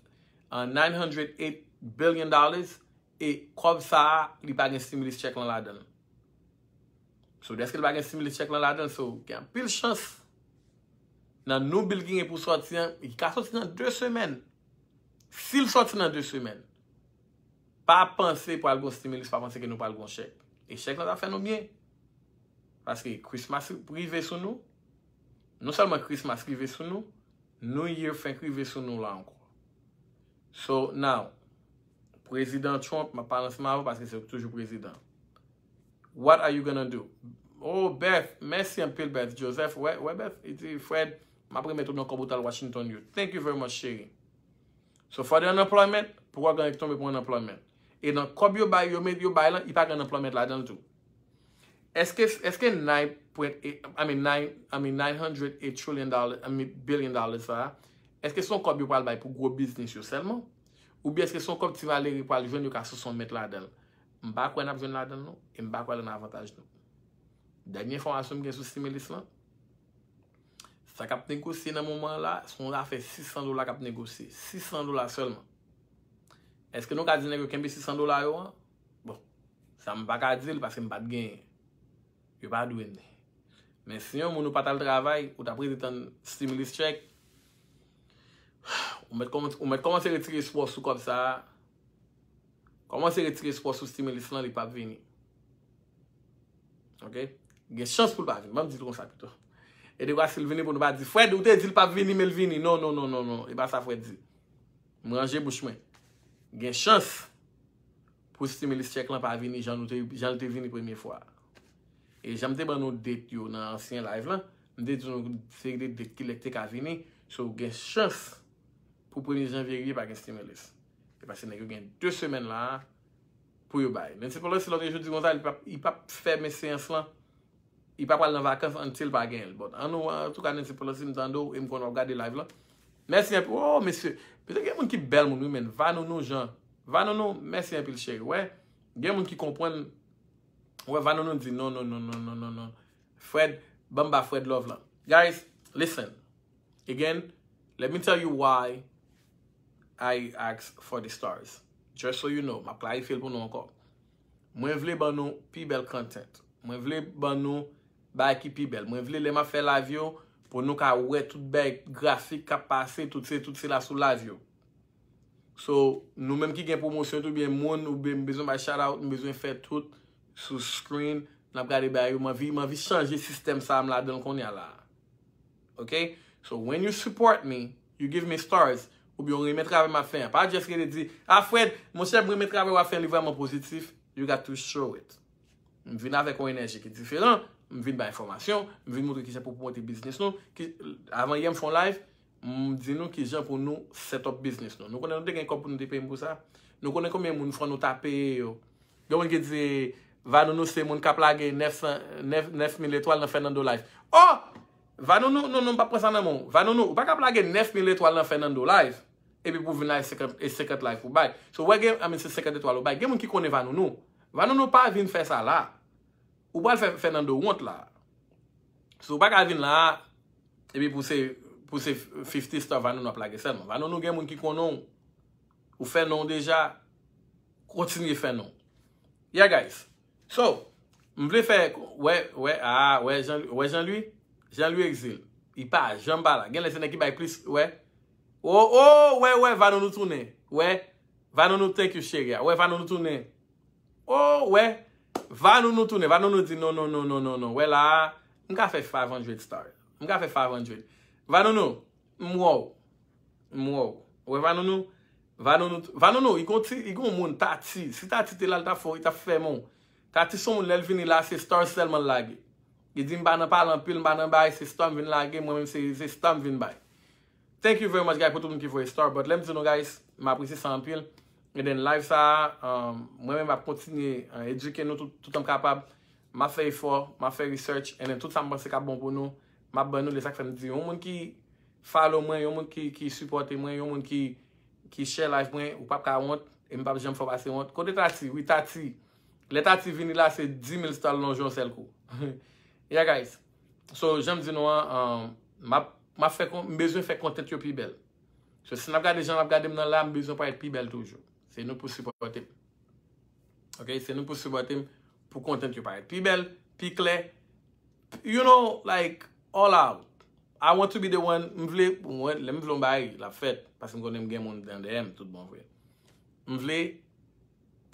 uh, nine hundred eight billion dollars. E kòb sa a, li pa gen stimulus check lan ladan l. So, dèske li pa gen stimulus check lan ladan l, so, gen anpil chans nan new bill ki gen pou sòti an, ki ka sòti nan de semèn. Si l sòti nan de semèn, pa panse pral gon stimulus, pa panse ke nou pral gon chèk. E chèk lan ta fè nou byen. Paske Christmas rive sou nou. Non sèlman Christmas rive sou nou, New Year fenk rive sou nou la ankò. So, now, Prezidan Trump, m ap pale ansanm avè w paske se ou ki toujou prezidan. What are you gonna do? Oh, Beth, mèsi anpil, Beth Joseph. Wè, wè, Beth, li di, Fred, m ap remèt ou nan kòb ou t al Washington yo. Thank you very much, cheri. So, for the unemployment, pou w gen tonbe pou unemployment. E nan kòb yo bay, yo met, yo bay lan, li pa gen unemployment ladan l tou. Èske, èske nine point eight, I mean, nine, I mean, nine hundred eight trillion dollar, I mean, billion dollars sa a, èske se yon kòb yo pral bay pou gwo biznis yo sèlman? Oubyen èske se yon kòb ti malere pral jwenn yo ka sou son mèt ladan l? M pa kwè n ap jwenn ladan l non, e m pa kwè l nan avantaj nou. Dènye enfòmasyon m gen sou stimulus lan, sa k ap negosye nan moman an la, se yon zafè sis san dola k ap negosye. Sis san dola sèlman. Èske nou ka di nèg yo kenbe sis san dola yo an? Bon, sa m pa ka di l paske m pa t genyen. Yo pa dwe n li. Men si yon moun ou pa t al travay, ou t ap rete tann stimulus check, ou mèt kòmanse, ou mèt kòmanse retire espwa w sou kòb sa a. Kòmanse retire espwa sou stimulus lan, li p ap vini. Ok? Gen chans pou l pa vini. Ban m di l konsa pito. E dekwa si l vini pou nou pa di, Fred, ou te di l p ap vini, men l vini. Non, non, non, non, non. E pa sa Fred di. M ranje bouch mwen. Gen chans pou stimulus check lan pa vini jan nou te, jan l te vini premye fwa. E jan m te ban nou date yo nan ansyen live lan, m te di nou se de date ki lè k te ka vini. So, gen chans pou premye janvye rive pa gen stimulus. E paske nèg yo gen de semèn la pou yo bay. Nancy Pelosi lòt jou di konsa, li p ap, li p ap fèmen seyans lan. Li pa pral nan vakans until pa genyen l. But, an nou, antouka, Nancy Pelosi, m tande w e m konn w ap gade live lan. Mèsi anpil. Oh, mesye. Petèt gen moun ki bèl moun, wi, men Vanounou Jean. Vanounou, mèsi anpil, cheri. Wè, gen moun ki konprann. Wè, Vanounou di non, non, non, non, non, non, non. Fred, ban m ba Fred love lan. Guys, listen. Again, let me tell you why I ask for the stars. Just so you know, m ap klarifye l pou nou ankò. Mwen vle ban nou pi bèl content. Mwen vle ban nou bagay ki pi bèl. Mwen vle lè m ap fè live yo, pou nou ka wè tout bagay grafik k ap pase, tout se, tout se la sou live yo. So, nou menm ki gen pwomosyon, oubyen moun, oubyen m bezwen bay shout out, m bezwen fè tout sou screen, n ap gade bagay yo, m anvi, m anvi chanje sistèm sa a m ladan l kounye a la. Ok? So, when you support me, you give me stars, oubyen w renmen travay m ap fè an. Pa just rete di, ah, Fred, monchè, m renmen travay w ap fè an, li vrèman pozitif. You got to show it. M vin avèk yon enèji ki diferan, m vin bay enfòmasyon, m vin montre kijan pou pwomote biznis nou. Ki, avan yè m fè yon live, m di nou kijan pou nou set up biznis nou. Nou konnen nou te gen kòb pou nou te peye m pou sa? Nou konnen konbyen moun fò nou ta peye yo? Gen moun ki di, Vanounou se moun k ap lage nèf san, nèf, nèf mil etwal nan Fernando Live. Oh! Vanounou, non, non, m p ap pran sa nan men w. Vanounou, ou pa ka ap lage nèf mil etwal nan Fernando Live, epi pou w vin la e senkant, e senkant live pou w bay. So, wè gen, I mean, se senkant etwal ou bay. Gen moun ki konnen Vanounou. Vanounou pa vin fè sa la. Ou pral fè Fernando wont la. So, ou pa ka vin la, epi pou se, pou se fifty star Vanounou ap lage sèlman. Vanounou gen moun ki konnen w. Ou fè non w deja, kontinye fè non w. Yeah, guys. So, m vle fè, wè, wè, ah, wè Jean, wè Jean Louis, Jean Louis Exil. Li pa janm pa la. Gen lè se nèg ki bay plis, wè. Oh, oh, wè, wè, Vanounou tounen. Wè, Vanounou, thank you, cheri a. Wè, Vanounou tounen. Oh, wè, Vanounou tounen. Vanounou di, non, non, non, non, non, non. Wè la, m ka fè five hundred stars. M ka fè five hundred. Vanounou, m wè w. M wè w. Wè, Vanounou, Vanounou, Vanounou, li gon ti, li gon moun, Tati. Si Tati te la, li t ap fè, li t ap fèmen w. Tati se yon moun, lè l vini la, se stars sèlman l lage. Li di, m pa nan pale anpil, m pa nan bay, se star m vin lage, mwen menm se, se star m vin bay. Thank you very much, guys, pou tout moun ki voye star. But lè m di nou, guys, m apresye sa anpil. And then live sa a, um, mwen menm m ap kontinye, uh, edike nou tout, toutan m kapab. M ap fè efò, m ap fè research, and then tout sa m panse k ap bon pou nou, m ap ban nou. Lè sa k fè m di, yon moun ki follow mwen, yon moun ki, ki sipòte mwen, yon moun ki, ki share live mwen, ou p ap ka wont, e m p ap janm fè w pase wont. Kote Tati? Wi, Tati. Lè Tati vini la, se dis mil star l lonje yon sèl kou. Yeah, guys. So, jan m di nou an, um, m ap, m ap fè kon-, m bezwen fè content yo pi bèl. So, si n ap gade jan n ap gade m nan la, m bezwen parèt pi bèl toujou. Se nou pou sipòte m. Ok? Se nou pou sipòte m pou content yo parèt pi bèl, pi klè. You know, like, all out. I want to be the one, m vle, mwen, lè m vle yon bagay, l ap fèt. Paske m konnen m gen moun nan dèyè m, tout bon vre. M vle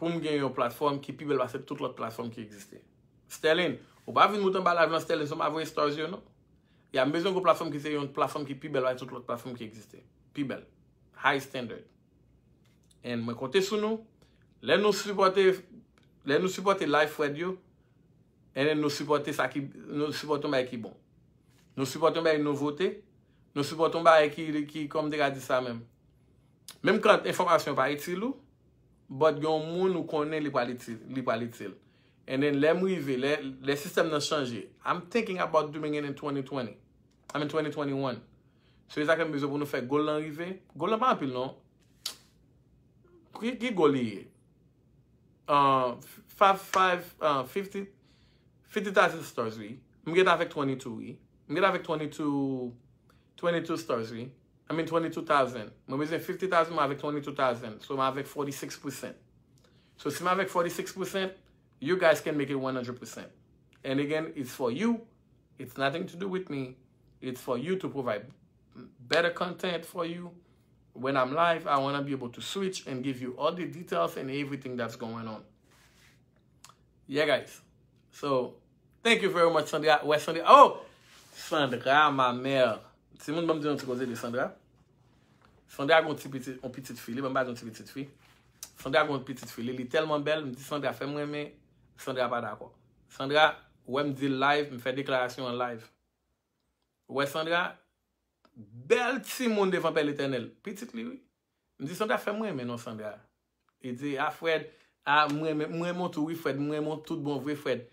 pou m gen yon platfòm ki pi bèl pase tout lòt platfòm ki egziste. Sterling, ou pa vin moute anba live lan, Sterling, san w pa voye stars yo, non. Ya, m bezwen yon platfòm ki se yon platfòm ki pi bèl pase tout lòt platfòm ki egziste. Pi bèl. High standard. And mwen konte sou nou. Lè nou sipòte, lè nou sipòte live Fred yo, and then nou sipòte sa ki, nou sipòte yon bagay ki bon. Nou sipòte yon bagay nouvote. Nou sipòte yon bagay ki, ki, kòman m te ka di sa menm? Menm kan enfòmasyon pa itil ou, but gen yon moun ou konnen li pral itil, li pral itil. And then lè m rive, lè, lè sistèm nan chanje, I'm thinking about doing it in twenty twenty. I mean twenty twenty-one. So, e sa ke m bezwen pou nou fè goal lan rive. Goal lan pa anpil, non. Ki, ki goal li ye? Uh, five, five, uh, fifty, fifty thousand stars, wi. M gentan avèk twenty-two, wi. M gentan avèk twenty-two, twenty-two stars, wi. I mean twenty-two thousand. Mwen bezwen fifty thousand, mwen avèk twenty-two thousand. So, mwen avèk forty-six percent. So, si mwen avèk forty-six percent, you guys can make it one hundred percent. And again, it's for you. It's nothing to do with me. It's for you to provide better content for you. when I'm live, I want to be able to switch and give you all the details and everything that's going on. Yeah, guys. So, thank you very much, Sandra. Wè, Sandra. Oh! Sandra, ma mère. Timoun, ban m di yon ti koze de Sandra. Sandra gon ti pitit, yon pitit fi li, ban m ba yon ti pitit fi. Sandra gon pitit fi li, li tèlman bèl, m di Sandra fè m renmen, Sandra pa dakò. Sandra, wè m di l live, m fè deklarasyon an live. Wè Sandra, bèl timoun devan Pè Letènèl. Pitit li, wi. M di Sandra fè m renmen non Sandra. Li di, a Fred, a mwen renmen, mwen renmen w tou wi Fred, mwen renmen w tout bon vre Fred.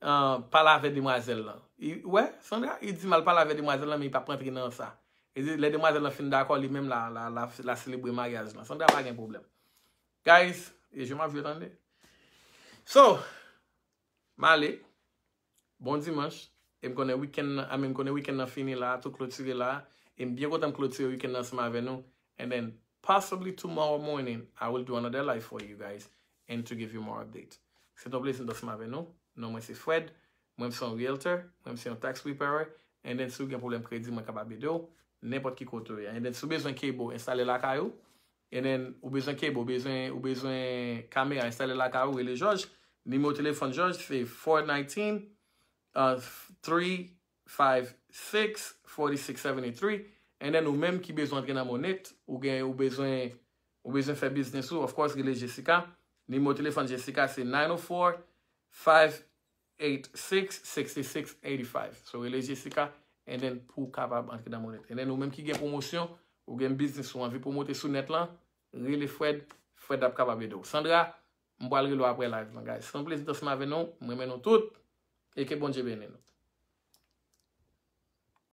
Ah, pale avè demwazèl lan. Wè, Sandra, li di m al pale avè demwazèl lan, men li p ap rantre nan sa. Li di, lè demwazèl lan fin dakò, li menm la, la, la, la selebre maryaj lan. Sandra pa gen pwoblèm. Guys, e je m ap jwe tande. So, m ale. Bon dimanch. E m konnen wikenn nan, I mean, m konnen wikenn nan fini la, tou klotire la. E m byen kontan m klotire wikenn nan ansanm avè nou. And then, possibly tomorrow morning, I will do another live for you guys and to give you more update. Se ton plezi ansanm avè nou. Non mwen se Fred. Mwen se yon realtor. Mwen se yon tax preparer. And then, si w gen pwoblèm kredi, mwen kapab ede w. Nenpòt ki kote w ye. And then, si w bezwen cable, enstale lakay ou. And then, ou bezwen cable, ou bezwen, ou bezwen kamera, enstale lakay ou, rele Jòj. Nimewo telefòn Jòj, se four nineteen, uh, three five six, forty-six seventy-three. And then, ou menm ki bezwen antre nan Monet, ou gen, ou bezwen, ou bezwen fè biznis ou, of course, rele Jessica. Nimewo telefòn Jessica, se nine oh four, five eight six, six six eight five. So, rele Jessica, and then pou w kapab antre nan Monet. And then, ou menm ki gen pwomosyon, ou gen biznis ou anvi pwomote sou nèt lan, rele Fred, Fred ap kapab ede w. Sandra, m pral rele w apre live lan, guys. Se yon plezi ansanm avè nou, m renmen nou tout, e ke Bondye beni nou.